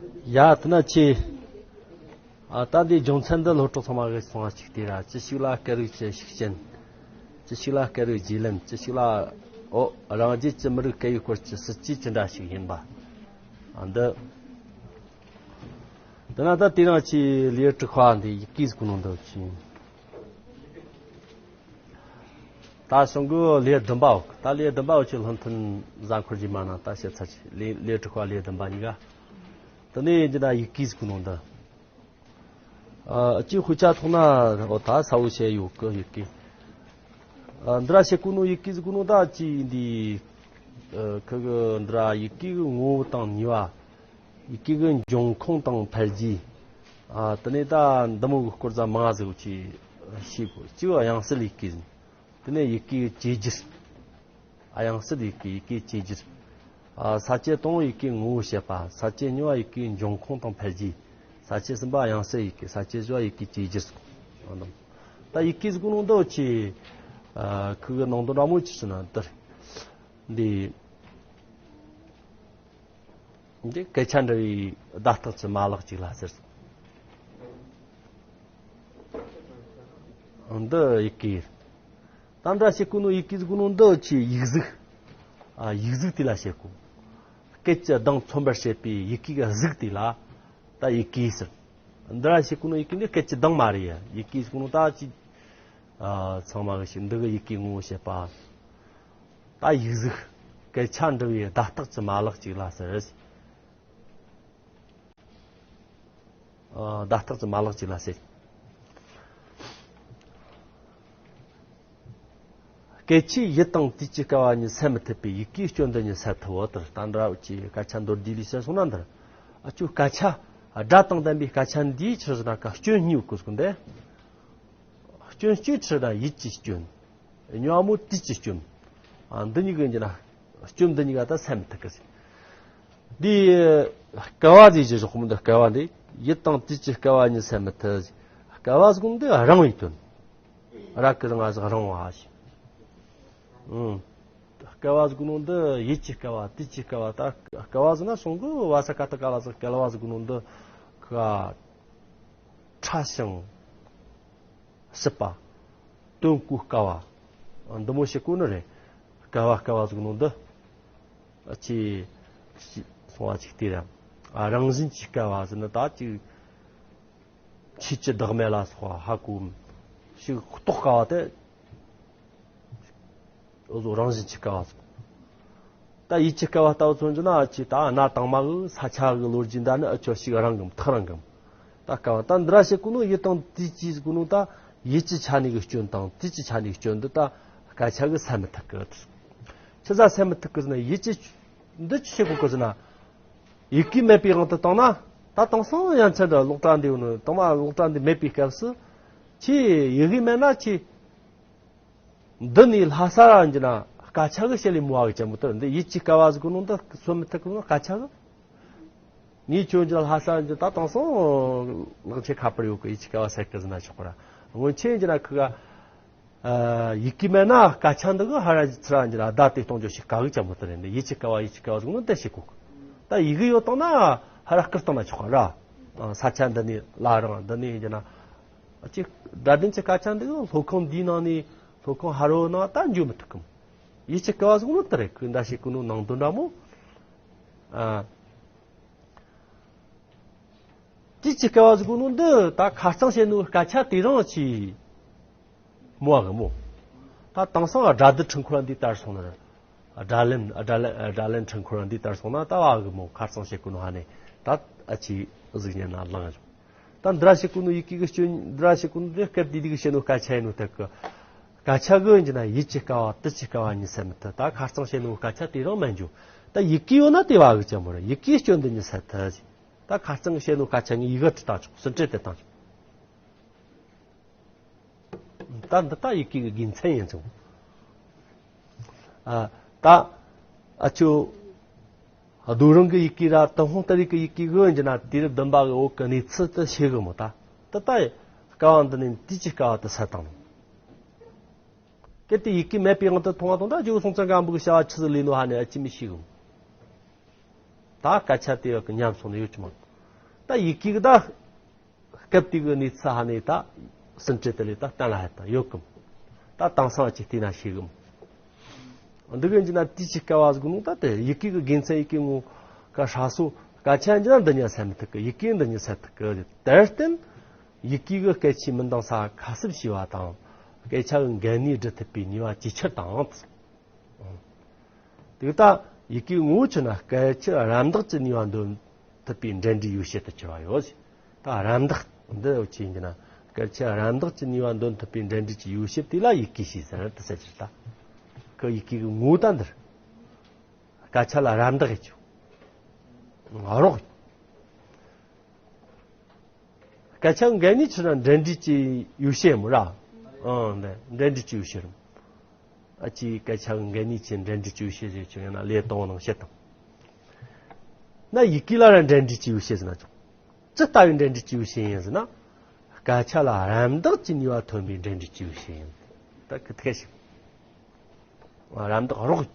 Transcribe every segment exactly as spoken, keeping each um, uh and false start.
ཡ་དེ་ན་ཆེ། ཨ་ད་འདི་སྦྱོང་ཚན་འདི་སློབ་གྲོགས་ཚང་མ་གིས་གསུང་བ་ཅིག་དེ་ར། ཅི་ཞིག་ལ་སྐད་རིགས་ཀྱི་ཤུགས་རྐྱེན། ཅི་ཞིག་ལ་སྐད་རིགས་བརྗེ་ལེན། ཅི་ཞིག་ལ་ཨོ་རང་རྒྱལ་གྱི་མི་རིགས་སྐད་ཡིག་སྐོར་གྱི་སྲིད་ཇུས་ཅི་འདྲ་ཞིག་ཡིན་པ། ཨ་འདི། དེ་ན་ད་དེ་རིང་ཆེ་ལས་དྲུག་པ་འདི་ཡི་གེ་ཟིག་གི་ནང་དུ་ཆེ། ད་གཞུང་གི་ལས་བདུན་པའོ། ད་ལས་བདུན་པའོ་ཆེ་སློབ་ཐུན་གཟའ་འཁོར་རྗེས་མ་ན་ད་བཤད་ཚར་ཆེ། ལས་ལས་དྲུག་པ་ལས་བདུན་པ་གཉིས་ཀ། དེ་ནས་འདི་ན་ཡི་གེ་ཟིག་གི་ནང་དུ། ཨ་ཅི་ཧུ་ཆ་ཐོག་ན་འོ་ད་ས་བོ་བཤད་ཡོད་གི་ཡི་གེ། ཨ་འདི་ར་བཤད་གོ་ནོ་ཡི་གེ་ཟིག་གི་ནང་ད་ཅི་འདི། ཨ་ཁི་གི་འདི་ར་ཡི་གེ་གི་ངོ་བོ་དང་ནུས་པ། ཡི་གེ་གི་འབྱུང་ཁུངས་དང་འཕེལ་རྒྱས། ཨ་དེ་ནས་ད་འདི་མོ་གི་སྐོར་ཙམ་མང་ཟིག་ཅིག་ཤེས་དགོས། གཅིག་དབྱངས་གསལ་ཡི་གེ་ཟིན། དེ་ནས་ཡི་གེ་གི་བཅོས་བསྒྱུར། ཨ་དབྱངས་གསལ་ཡི་གེ་ཡི་གེ་བཅོས་བསྒྱུར། ཨ་ས་བཅད་དང་པོ་ཡི་གེ་ངོ་བོ་བཤད་པ། ས་བཅད་གཉིས་པ་ཡི་གེ་འབྱུང་ཁུངས་དང་འཕེལ་རྒྱས། ས་བཅད་གསུམ་པ་དབྱངས་གསལ་ཡི་གེ། ས་བཅད་བཞི་པ་ཡི་གེ་བཅོས་བསྒྱུར། ད་ཡི་གེ་ཟིག་གི་ནང་དུ་ཆེ། ཨ་ཁི་གི་ནང་དོན་འདྲ་མོ་ཆེ་ཟེར་ན་འདིར། འདི། འདི་སྐད་ཆ་འདྲ་བའི་བརྡ་རྟགས་ཀྱི་མ་ལག་ཅིག་ལ་ཟེར། འདི་ཡི་གེ། ད་འདྲ་བཤད་གོ་ནོ་ཡི་གེ་ཟིག་གི་ནང་དུ་ཆེ་ཡིག་གཟུགས། ཨ་ཡིག་གཟུགས་དེ་ལ་བཤད་གོ། སྐད་ཀྱི་གདངས་མཚོན་པར་བྱེད་པའི་ཡི་གེ་གི་གཟུགས་དེ་ལ་ད་ཡི་གེ་ཟེར། འདི་ར་བཤད་གོ་ནོ་ཡི་གེ་འདི་སྐད་ཀྱི་གདངས་མ་རེད་ཡ། ཡི་གེ་ཟིག་གི་ནང་ད་ཅི། ཨ་ཚང་མ་གི་ཞིག་འདི་གི་ཡི་གེ་ངོ་བོ་བཤད་པ། ད་ཡིག་གཟུགས། སྐད་ཆ་འབྲི་བའི་བརྡ་རྟགས་ཀྱི་མ་ལག་ཅིག་ལ་ཟེར། ཨ་བརྡ་རྟགས་ཀྱི་མ་ལག་ཅིག་ལ་ཟེར། སྐད་ཆའི་ཡུལ་དང་དུས་ཀྱི་སྐལ་བ་གཉིས་སེལ་མི་ཐུབ་པས་ཡི་གེའི་སྐྱོན་འདི་གཉིས་སེལ་ཐུབ་བོ། དེར་ད་འདྲ་བོ་ཅིག་སྐད་ཆ་མདོར་བསྡུས་ལས་བཤད་སོང་ན་འདིར། ཨ་ཅོ་སྐད་ཆ། སྒྲ་དང་ལྡན་པའི་སྐད་ཆ་འདིའི་ཕྱིར་ཟེར་ན་ཀ་སྐྱོན་གཉིས་ཡོད་གོ་ཟེར་གོ་འདི། སྐྱོན་གཅིག་ཕྱིར་ན་ཡུལ་གྱི་སྐྱོན། གཉིས་པ་མོ་དུས་ཀྱི་སྐྱོན། ཨ་འདི་གཉིས་ཀྱི་འདི་ན་སྐྱོན་འདི་གཉིས་ཀ་ད་སེལ་མི་ཐུབ་གི་ཟེར། འདི་སྐལ་བ་ཟེར་གྱི་ཞོག་མོ་འདི་སྐལ་བ་འདི་ཡུལ་དང་དུས་ཀྱི་སྐལ་བ་གཉིས་སེལ་མི་ཐུབ། སྐལ་བ་ཟེར་གོ་འདི་རིང་བའི་དོན། ར་ཀི་རང་ང་ཟིག་རིང་བ་ཞིག་ཨང་། སྐལ་བ་ཟེར་གོ་ནོ་འདི་ཡུལ་གྱི་སྐལ་བ་དུས་ཀྱི་སྐལ་བ། ད་སྐལ་བ་ཟེར་ན་སོང་གི་བ་ས་ཀ་ཏ་ཀ་ལ་ཟེར། སྐལ་བ་ཟེར་གོ་ནོ་འདི་ཁ་ཕྲ་ཞིང་ཞིབ་པ། དོན་གོ་དཀའ་བ། འདི་མོ་བཤད་གོ་ནི་རེད། སྐལ་བ་སྐལ་བ་ཟེར་གོ་ནོ་འདི། ཨ་ཅེ། སོང་བ་ཅིག་དེ་ར། ཨ་རང་བཞིན་གྱི་སྐལ་བ་ཟེར་ན་ད་ཅིག་ཆོས་ཀྱི་བདག་མེད་ལ་སོགས་པ་ཧ་གོ། ཞིག་རྟོགས་དཀའ་བ་དེ། འུ་ཚོ་རང་བཞིན་གྱི་སྐལ་བ་ཟེར། ད་ཡུལ་གྱི་སྐལ་བ་ལྟ་བུ་མཚོན་རྒྱུ་ན་ཅི་ད་གནའ་དང་མ་གི་ས་ཆ་གི་ལོ་རྒྱུས་འདྲ་ནི་ཨ་ཆོ་ཞིག་རང་གམ་ཐག་རང་གམ། ད་སྐལ་བ་ད་འདི་ར་བཤད་གོ་ནོ་ཡུལ་དང་དུས་ཀྱི་གོ་ནོ་ད་ཡུལ་གྱི་ཆ་ནས་གི་སྐྱོན་དང་དུས་ཀྱི་ཆ་ནས་གི་སྐྱོན་འདི་ད་སྐད་ཆ་གི་སེལ་མི་ཐུབ་གི། ཆི་ཟ་སེལ་མི་ཐུབ་གི་ཟེར་ན་ཡུལ་གྱི་འདི་ཅི་བཤད་གོ་གི་ཟེར་ན། ཡི་གེ་མེད་པའི་དབང་དུ་བཏང་ན། ད་དེང་སང་ཡང་ཚན་འདྲ་ཀློག་གྲྭ་འདི་ཡོད་ནོ་དང་མ་ཀློག་གྲྭ་འདི་མེད་པའི་སྐབས་སུ། ཁྱེད་ཡི་གེ་མེད་ན་ཁྱེད། འདི་ནས་ལྷ་ས་ར་འགྱུར་ན་སྐད་ཆ་གི་བཤད་ལས་མོ་བ་གི་ཅན་པོ་དེར་འདི་ཡིད་ཀྱི་སྐལ་བ་ཟིག་གི་ནང་དུ་གསོན་མི་ཐུབ་གི་ནོ་སྐད་ཆ་གི། ངས་ཁྱོད་འགྱུར་ལྷ་ས་འགྱུར་ད་དེང་སང་ལག་ཆེ་ཁ་པར་ཡོད་གི་ཡིད་ཀྱི་སྐལ་བ་ཟེར་གི་ཟེར་ན་ཆོག་གི་ར། སྔོན་ཆད་འགྱུར་ན་ཁི་ག་ཡི་གེ་མེད་ན་སྐད་ཆ་འདི་གི་ཧ་ར་ཚུར་ར་འགྱུར་ན་བརྡ་དེ་གཏོང་རྒྱུ་ཞིག་དཀའ་གི་ཅན་པོ་དེ་རེད། འདི་ཡིད་ཀྱི་སྐལ་བ་ཡིད་ཀྱི་སྐལ་བ་ཟིག་ནི་དེ་ཞིག་གོ་གི། ད་ཡི་གེ་ཡོད་དང་ན་ཧ་ར་སྐུར་བཏང་ན་ཆོག་གི་ར། ས་ཆ་འདི་ནས་ལ་རང་འདི་ནས་འགྱུར་ན། ཅིག་སྒྲ་ལྡན་གྱི་སྐད་ཆ་འདི་གི་སློབ་ཁང་འདིའི་ནང་ནས་སློབ་ཁང་ཧ་རོ་ནང་ད་འཇུ་མི་ཐུབ་གི་མོ། ཡིད་ཀྱི་སྐལ་བ་ཟིག་ནི་དེ་རེད། ཁོས་འདྲ་ཞིག་གི་ནོ་ནང་དོན་འདྲ་མོ། ཨ། དུས་ཀྱི་སྐལ་བ་ཟེར་གོ་ནོ་འདི་ད་ཁ་རྩང་བཤད་ནོ་སྐད་ཆ་དེ་རང་ཆེ་མོ་བ་གི་མོ། ད་དེང་སང་སྒྲ་སྡུད་འཕྲུལ་འཁོར་འདི་ལྟར་སོང་ན་ར། སྒྲ་ལེན་སྒྲ་ལེན་སྒྲ་ལེན་འཕྲུལ་འཁོར་འདི་ལྟར་སོང་ན་ད་བ་གི་མོ་ཁ་རྩང་བཤད་གོ་ནོ་ཧ་ནས་ད་ཨ་ཆེ་གཟུགས་བརྙན་ན་ལངས་ཡོང་། ད་འདི་ར་བཤད་གོ་ནོ་ཡི་གེ་གི་སྐྱོན་འདི་ར་བཤད་གོ་ནོ་འདི་སྐད་དེ་དེ་གི་བཤད་ནོ་སྐད་ཆ་ཡིན་ནོ་ཐད་གི། སྐད་ཆ་གི་ཡིན་གྱི་ན་ཡིད་ཀྱི་སྐལ་བ་དུས་ཀྱི་སྐལ་བ་གཉིས་སེལ་མི་ཐུབ། ད་ཁ་རྩང་བཤད་ནོ་སྐད་ཆ་དེ་རང་མན་འཇུ། ད་ཡི་གེ་ཡོད་ན་དེ་བ་གི་ཅན་པོ་ར། ཡི་གེའི་སྐྱོན་འདི་གཉིས་སེལ་ཐུབ་ཟེར། ད་ཁ་རྩང་གི་བཤད་ནོ་སྐད་ཆ་གཉིས་ཡི་གེ་ཁྲིད་བཏང་ཆོག་ཟིན་བྲིས་དེ་བཏང་ཆོག་ད་འདི་ད་ཡི་གེ་གི་དགེ་མཚན་ཡིན་ཚུལ། ཨ་ད་ཨ་ཆོ་རྡོ་རིང་གི་ཡི་གེ་ར་ཏུན་ཧོང་ཏ་རིག་གི་ཡི་གེ་གི་འགྱུར་ན་དུས་རབས་བདུན་པ་གི་འོག་གི་གནས་ཚུལ་དུ་ཤེས་གི་མོ། ད་ད་ད་སྐལ་བ་འདི་ནི་དུས་ཀྱི་སྐལ་བ་དུ་ས་དང་། གལ་ཏེ་ཡི་གེ་མེད་པའི་དབང་དུ་མཐོང་བ་དང་ད་ཇོ་བོ་སྲོང་བཙན་སྒམ་པོ་གི་བྱ་བ་ཆི་ཟིག་ལས་ནོ་ཧ་ནས་ཨ་ཅི་མི་ཤེས་གི་མོ། ད་སྐད་ཆ་དེ་ཡོད་གི་ཉམས་སོང་ནས་ཡོད་ཀྱི་མ། ད་ཡི་གེ་གི་ད་སྐབས་དེ་གི་གནས་ཚུལ་ཧ་ནས་ད་ཟིན་བྲིས་དེ་ལས་ད་གཏན་ལ་ཕབ་ཡོད་གི་མོ། ད་དེང་སང་ཅིག་བལྟས་ན་ཤེས་གི་མོ། འདི་གི་འཇི་ན་དུས་ཀྱི་སྐལ་བ་ཟིག་ནོ། ད་དེ་ཡི་གེ་གི་དགེ་མཚན་ཡི་གེ་ངོ་ག་ཧྲ་སོ། སྐད་ཆ་འཇི་ན་འདི་ཉིད་སེལ་མི་ཐུབ་གི། ཡི་གེ་འདི་ཉིད་སེལ་ཐུབ་གི། དེར་བརྟེན་ཡི་གེ་གི་སྐད་ཆའི་མི་འདང་ས་ཁ་གསབ་བྱས་པ་དང་། སྐད་ཆ་གི་འགལ་ནུས་སྒྲུབ་ཐུབ་པའི་ནུས་པ་ཇེ་ཆེར་བཏང་། དེ་ལྟ་ཡི་གེའི་ངོ་བོ་ཆི་ན་སྐད་ཆ་རམ་འདེགས་ཀྱི་ནུས་པ་འདོན་ཐུབ་པའི་འབྲེལ་འདྲིས་ཡོ་བྱད་དུ་གྱུར་པ་ཡོད། ད་རམ་འདེགས་འདི་ཡོད་ཅེས་ཡིན་ན། སྐད་ཆ་རམ་འདེགས་ཀྱི་ནུས་པ་འདོན་ཐུབ་པའི་འབྲེལ་འདྲིས་ཀྱི་ཡོ་བྱད་དེ་ལ་ཡི་གེ་ཞེས་ཟེར་དུ་ཟེར་གྱི་རེད། ད་ཁོ་ཡི་གེ་གི་ངོ་བོ་ད་འདིར་སྐད་ཆ་ལ་རམ་འདེགས་ཡོད་ཅིང་རོགས། སྐད་ཆ་འགལ་ནུས་ཆི་ན་འབྲེལ་འདྲིས་ཀྱི་ཡོ་བྱད་མོ་ར། ཨང་འདི་འབྲེལ་འདྲིས་ཀྱི་ཡོ་བྱད་རུང་། ཨ་ཅི་སྐད་ཆ་འགལ་ནུས་ཀྱི་འབྲེལ་འདྲིས་ཀྱི་ཡོ་བྱད་ཟེར་ཆོག་ཡང་ན་ལས་དང་པོ་ནང་བཤད་དང་། ན་ཡི་གེ་ལ་ར་འབྲེལ་འདྲིས་ཀྱི་ཡོ་བྱད་ཟེར་ན་ཆོག་ཅི་ལྟ་བུའི་འབྲེལ་འདྲིས་ཀྱི་ཡོ་བྱད་ཡིན་ཟེར་ན། སྐད་ཆ་ལ་རམ་འདེགས་ཀྱི་ནུས་པ་ཐོན་པའི་འབྲེལ་འདྲིས་ཀྱི་ཡོ་བྱད་ཡིན། ད་ཁི་ཐེ་ཞིག་རམ་འདེགས་རོགས།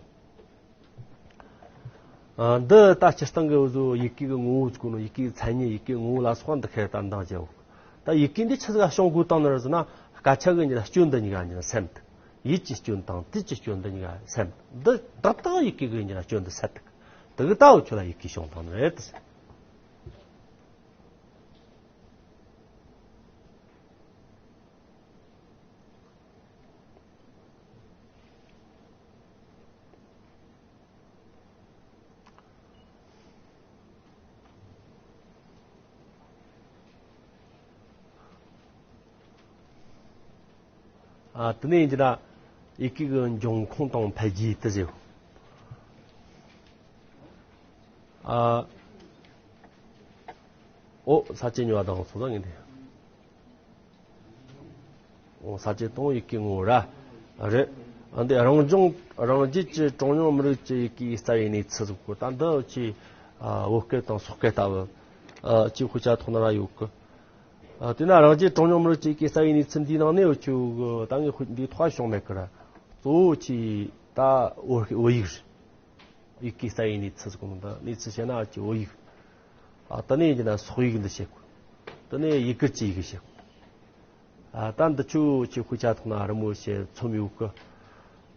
ཨ། འདི་ད་སྤྱིར་བཏང་གི་འུ་ཚོ་ཡི་གེ་གི་ངོ་བོ་ཟེར་གོ་ནོ། ཡི་གེ་གི་མཚན་ཉིད། ཡི་གེ་གི་ངོ་བོ་ལ་སོགས་པ་འདི་ཁེར་ད་འདང་རྒྱག་འོ། ད་ཡི་གེ་འདི་ཆི་ཟིག་ག་བྱུང་དགོས་བཏང་ནི་རེད་ཟེར་ན། སྐད་ཆ་གི་ཉིད་ལ་སྐྱོན་འདི་གཉིས་ཀ་ཉིད་ལ་སེལ་ཐུབ། ཡིད་ཀྱི་སྐྱོན་དང་དུས་ཀྱི་སྐྱོན་འདི་གཉིས་ཀ་སེལ་ཐུབ། འདི་བདག་དང་ཡི་གེ་གི་ཉིད་ལ་སྐྱོན་འདི་སེལ་ཐུབ། དེ་གི་ལྟ་བུ་ཁྱོད་ལ་ཡི་གེ་བྱུང་བཏང་ནི་རེད་ཟེར། ཨ། དེ་ནས་ཡིན་གྱི་ན་ཡི་གེ་གི་འབྱུང་ཁུངས་དང་འཕེལ་རྒྱས་དེ་ཟེར། ཨ། ཨོ། ས་བཅད་གཉིས་པ་དང་སོ་སོ་ངེས་ཏེ། ཨོ། ས་བཅད་དང་ཡི་གེ་ངོ་བོ་ར། རེད། ཨ། འདི་རང་བྱུང་རང་རྒྱལ་གྱི་གྲངས་ཉུང་མི་རིགས་ཀྱི་ཡི་གེའི་རྩ་བའི་གནས་ཚུལ་ཟེར་གོ། ད་འདི་ཆི། ཨ། བོད་སྐད་དང་སོག་སྐད་ལྟ་བུ། ཨ། ཆི་དཔེ་ཆ་ཐོག་ན་ར་ཡོད་གི། ཨ། དེ་ན་རང་རྒྱལ་གྲངས་ཉུང་མི་རིགས་ཀྱི་ཡི་གེའི་རྩ་བའི་གནས་ཚུལ་འདིའི་ནང་ནས་འུ་ཆོ་གི་ད་ངས་དཔེ་འདིའི་ཐོག་བྱུང་མེད་གི་ར། གཙོ་བོ་ཆི་ད་བོད་བོད་ཡིག་རེད། ཡི་གེའི་རྩ་བའི་གནས་ཚུལ་ཟེར་གོ་ནོ། ད་གནས་ཚུལ་བཤད་ན་ཨ་ཅེ་བོད་ཡིག་ཨ། ད་ནས་ཡིན་གྱི་ན་སོག་ཡིག་འདི་བཤད་གོ། ད་ནས་ཡི་གེ་ཅི་ཡི་གེ་བཤད་གོ། ཨ། ད་འདི་ཆོ་ཆི་དཔེ་ཆ་ཐོག་ན་རི་མོ་བཤད་ཚོམ་ཡོད་གི།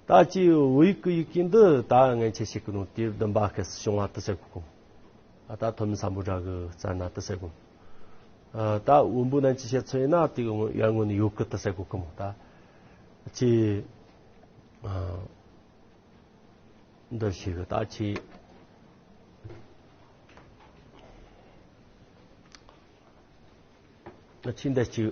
ད་ཅི་བོད་ཡིག་གི་ཡི་གེ་འདི་ད་ངན་ཆེ་བཤད་གི་ནོ། དུས་བདུན་པ་ཁེ་སི་བྱུང་བ་དེ་ཟེར་གོ་གི་མོ། ཨ། ད་ཐོན་མི་སམ་བྷོ་ཊ་གི་རྩ་ན་དེ་ཟེར་གོ་གི་མོ། ཨ། ད་བོན་པོ་ནན་ཅི་བཤད་ཚོད་ཡིན་ན་དེ་གི་ཡར་སྔོན་ནས་ཡོད་གི་དེ་ཟེར་གོ་གི་མོ། ད་ཅི། ཨ། འདི་ཞིག་ད་ཆི། ད་ཆི་འདི་ཅི།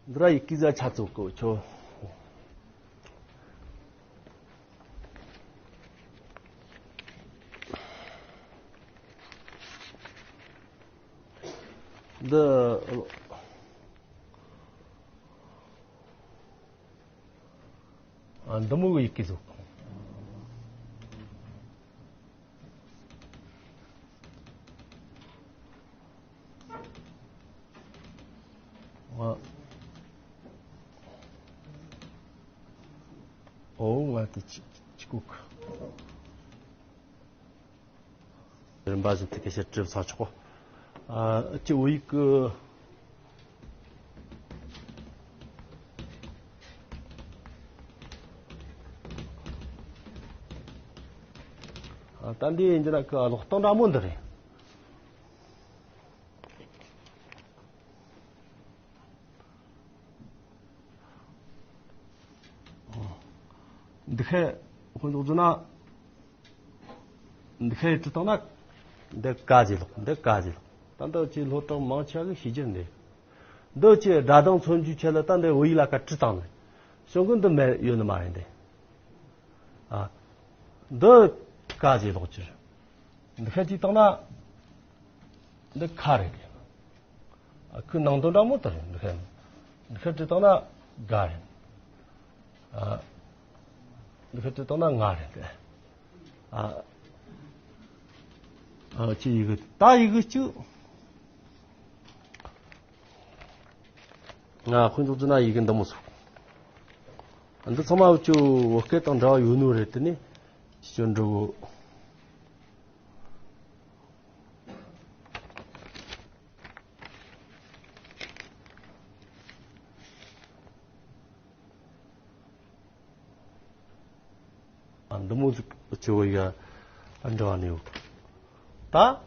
འདི་ར་ཡི་གེ་ཟ་ཆ་ཚུགས་གོ་ཆོ། འདི། ཨ། འདི་མོ་གི་ཡི་གེ་ཟིག་ཨ། ཨོ། ང་དེ་ཅི་ཅི་གོ་གི། རིམ་པ་བཞིན་དུ་སྐད་ཆ་དྲིས་ཚར་ཆོག་ཨ། ཅི་བོད་ཡིག་གི། ཨ། ད་འདི་ཡིན་གྱི་ན་ཀི་ཀློག་སྟངས་འདྲ་མོ་འདི་རེད། འདི་ཁའི་དཔེ་འཇོག་རྒྱུ་ན། འདི་ཁའི་བྲིས་བཏང་ན། འདི་ཀ་ཟེར་ཀློག་འདི་ཀ་ཟེར་ཀློག་ད་འདི་ཅི་ལྷོ་བྲག་མང་ཆེ་བ་གིས་ཤེས་རྒྱུ་རེད། འདི་ཅི་སྒྲ་གདངས་མཚོན་རྒྱུའི་ཆེད་ལ་ད་འདི་བོད་ཡིག་ལ་ཀ་བྲིས་བཏང་ནས། གཞུང་གི་འདི་མེད་ཡོད་ནི་མ་རེད་འདི། ཨ། འདི་ཀ་ཟེར་ཀློག་རྒྱུ་རེད། འདི་ཁའི་བྲིས་བཏང་ན། འདི་ཁ་རེད། ཨ། ཁོའི་ནང་དོན་འདྲ་མོ་དེ་རེད། འདི་ཁའི། འདི་ཁའི་བྲིས་བཏང་ན་ག་རེད། ཨ། འདི་ཁའི་བྲིས་བཏང་ན་ང་རེད་དེ། ཨ། ཨ། ཅི་ཡི་གེ་ད་ཡི་གེ་གཅིག་ང་དཔེ་འཇོག་རྒྱུ་ན་ཡི་གེ་འདི་མོ་ཟིག་འདི་ཚང་མ་འུ་ཅོ་བོད་སྐད་དང་འདྲ་བ་ཡོད་ནོ་རེད། དེ་ནས་ཅི་འགྲོ་གོ། ཨ། འདི་མོ་ཟིག་ཆེ་བོ་ཡ་འདྲ་བ་ནི་ཡོད། ད།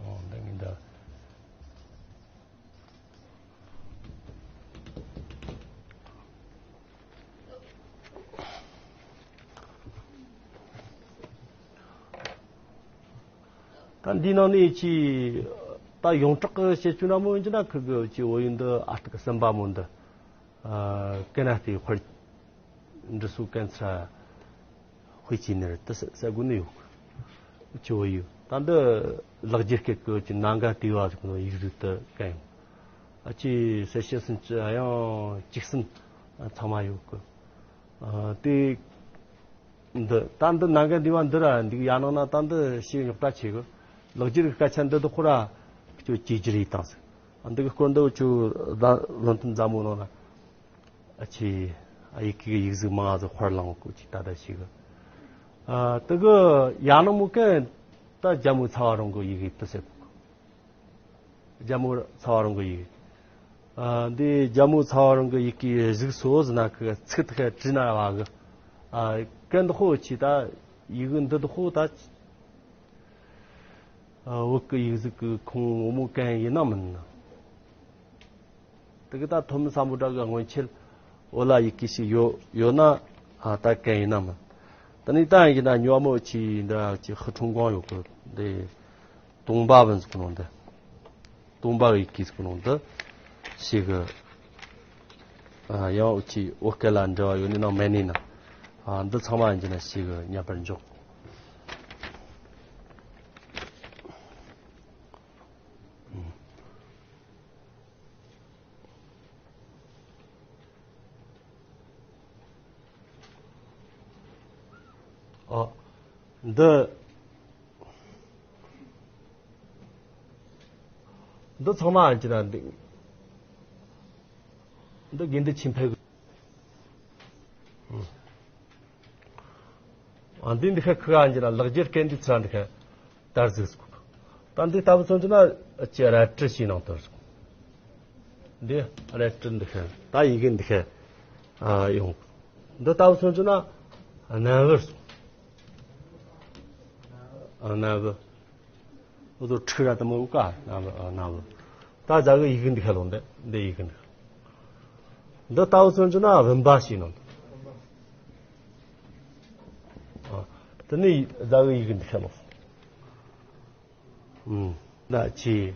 ཨོ། འདི་ངན་འདྲ། ད་འདི་ནང་ནས་ཅི། ད་ཡོངས་གྲགས་ཀྱི་བཤད་ཚུལ་འདྲ་མོ་ཡིན་གྱི་ན། ཁུ་གི་ཅི་བོད་ཡིག་འདི་ཨ་སྟག་གསུམ་པ་མོ་འདི། ཨ། ཀན་ནའི་ཧྥེ་དཔེ་འབྲི་སྲོལ་གན་ཚ་དཔེ་ཆའི་ནང་དུ་ཟེར་གོ་ནི་ཡོད། ཅི་བོད་ཡིག་ད་འདི་ལེགས་སྦྱར་སྐད་ཀྱི་ཅི་ནང་ག་དེ་བ་ཟེར་གོ་ནོ་ཡིག་གཟུགས་དུ་གན་ཡོད། ཨ། ཅི་ཟེར་བཤད་སྲོལ་ཅི་ཡང་གཅིག་གསུམ་ཚང་མ་ཡོད་གི། ཨ། དེ། འདི་ད་འདི་ནང་ག་འདི་བ་འདི་ར་འདི་ཡ་ནང་ན་ད་འདི་ཞེ་རྙོག་དྲ་ཆེ་གི། ལེགས་སྦྱར་གི་སྐད་ཆ་འདི་དག་ཁོ་ར་ཁྱོད་བཅོས་སྒྱུར་ཡེད་བཏང་ཟིག། ཨ། འདི་གི་སྐོར་འདི་ཁྱོད་ད་བློ་མཐུན་མཛའ་མོ་ནང་ན། ཨ། ཆེ། ཨ། ཡི་གེ་གི་ཡིག་གཟུགས་མང་ང་ཟིག་དཔར་བླངས་གོ་ཅིག་ད་ད་ཞེ་གི། ཨ། དེ་གི་ཡ་ནང་མོ་གན་ད་རྒྱ་མོ་ཚ་བ་རང་གི་ཡི་གེ་དུ་ཟེར་གོ། རྒྱ་མོ་ཚ་བ་རང་གི་ཡི་གེ། ཨ། འདི་རྒྱ་མོ་ཚ་བ་རང་གི་ཡི་གེ་གཟུགས་སོ་ཟེར་ན་ཁི་ཚིག་དེ་ཁ་བྲིས་ན་བ་གི། ཨ། གན་འདི་ཧོ་ཆི་ད་ཡི་གེ་འདི་དག་ཧོ་ད། ཨ། བོད་ཀྱི་ཡིག་གཟུགས་ཀྱི་ཁུངས་བོ་མོ་གན་ཡིན་ན་མིན་ན། དེ་གི་ད་ཐོན་མི་སམ་བྷོ་ཊ་གི་སྔོན་ཆད་བོད་ལ་ཡི་གེ་ཞིག་ཡོད་ཡོད་ན། ཨ། ད་གན་ཡིན་ན་མིན། ད་ནི་ད་ཡིན་ན་ཉོ་མོ་ཆི་འདྲ་ཅི་ཧི་ཁྲུང་གོང་ཡོད་གི། འདི་ཏུང་པ་བན་ཟེར་གོ་ནོ་འདི། ཏུང་པ་ཡི་གེ་ཟེར་གོ་ནོ་འདི་ཞེ་གི། ཨ། ཡང་འུ་ཅི་བོད་སྐད་ལ་འབྲེལ་བ་ཡོད་ནི་ན་མེད་ནི་ན། ཨ། འདི་ཚང་མ་ཡིན་གྱི་ན་ཞེ་གི་ཉམས་པར་འཇོག། ཨ། འདི། འདི་ཚང་མ་ཅི་ན་འདི། འདི་དགེ་འདུན་ཆོས་འཕེལ་གི། ཨ། འདི་འདི་ཁ་ཁི་ག་ཅི་ན་ལེགས་སྦྱར་སྐད་འདི་ཚ་འདི་ཁ་དར་ཟིག་ཟིག། ད་འདི་ལྟ་བུ་སོང་ཙི་ན་ཅི་རལ་གྲི་ཞིག་ནང་དུ་ཟིག། འདི་རལ་གྲི་འདི་ཁ་ད་ཡི་གེ་འདི་ཁ། ཨ། ཡོང་། འདི་ལྟ་བུ་སོང་ཙི་ན་སྣམ་བུ་ཟིག། ཨ། སྣམ་བུ། འུ་ཚོ་ཁྲིག་ར་དེ་མོ་ག་ན་ན་ལོ། ད་ཛ་གི་ཡི་གེ་འདི་ཁ་ལོ་འདི་འདི་ཡི་གེ་འདི། འདི་ལྟ་བུ་ཚོན་ཅི་ན་བུམ་པ་ཞིག་ནང་། ཨ། དེ་ནི་ཛ་གི་ཡི་གེ་འདི་ཁ་ལོ། ཨུམ། ན་ཅི།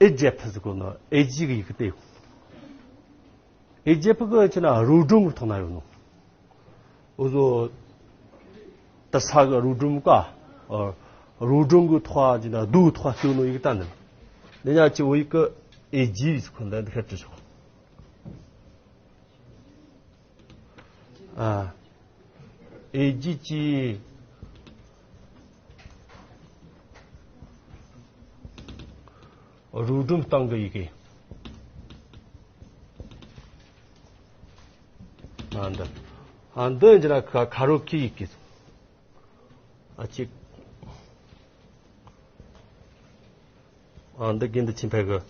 ཨེ་ཇེ་ཕི་ཟེར་གོ་ནོ་ཨེ་ཇི་གི་ཡི་གེ་དེ། ཨེ་ཇེ་ཕི་གི་ཅི་ན་རུ་སྒྲུང་གི་ཐོག་ན་ཡོད་ནོ། འུ་ཚོ་དུར་ས་གི་རུ་སྒྲུང་ག། ཨ། རུ་སྒྲུང་གི་ཐོག་ཅི་ན་རྡོའི་ཐོག་སྟོན་ནོ་ཡི་གེ་ད་འདི། འདི་ཉག་ཅི་བོད་ཡིག་གི་ཨེ་ཇི་ཟེར་གོ་འདི་འདི་ཁ་བྲིས་ཆོག། ཨ། ཨེ་ཇི་ཅི། རུ་སྒྲུང་སྟེང་གི་ཡི་གེ། ཨ། འདི། ཨ། འདི་འདི་ན་ཁ་ཁ་རོ་ཁི་ཡི་གེ། ཨ། གཅིག། ཨ། འདི་དགེ་འདུན་ཆོས་འཕེལ་གི།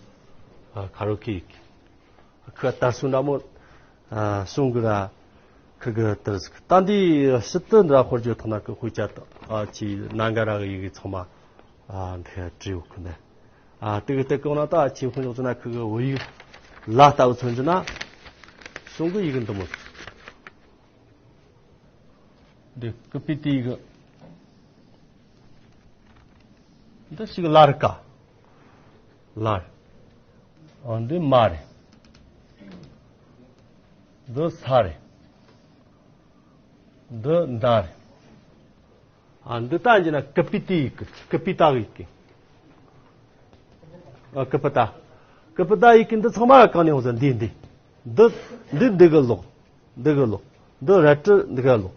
ཨ། ཁ་རོ་ཁི་ཡི་གེ། ཁི་དར་སྲོལ་འདྲ་མོ། ཨ། གསུང་གི་ར། ཁི་གི་དར་ཟིག། ད་འདི་ཕྱི་དུ་འདྲ་དཔེར་བརྗོད་ཐོག་ན་ཁི་དཔེ་ཆ། ཨ། ཅི་ནང་ག་ར་གི་ཡི་གེ་ཚང་མ། ཨ། འདི་བྲིས་ཡོད་ཁི་ནས། ཨ། དེ་གི་སྟེགས་གོང་ན་ད་ཆེ་ཁོ་ཉོག་ཙི་ན་ཁི་གི་བོད་ཡིག་ལ་ལྟ་བུ་མཚོན་རྒྱུ་ན། གསུང་གི་ཡི་གེ་འདི་མོ། འདི་ཀི་པི་ཏི་གི་ ད་ཞིག་ལ་རི་ཀ། ལ་རི། ཨ། འདི་མ་རེད། འདི་ས་རེད། འདི་མདའ་རེད། ཨ། འདི་ད་ཡིན་ན་ཀི་པི་ཏའི་ཡི་གེ། ཀི་པི་ཏ་ཡི་གེ། ཨ། ཀི་པི་ཏ། ཀི་པི་ཏ་ཡི་གེ་འདི་ཚང་མ་གང་ནས་ཡོང་ཟེར། འདི་འདི། འདི་འདི་འདི་གི་ལོག་འདི་གི་ལོག་འདི་རལ་གྲི་འདི་གི་ལོག་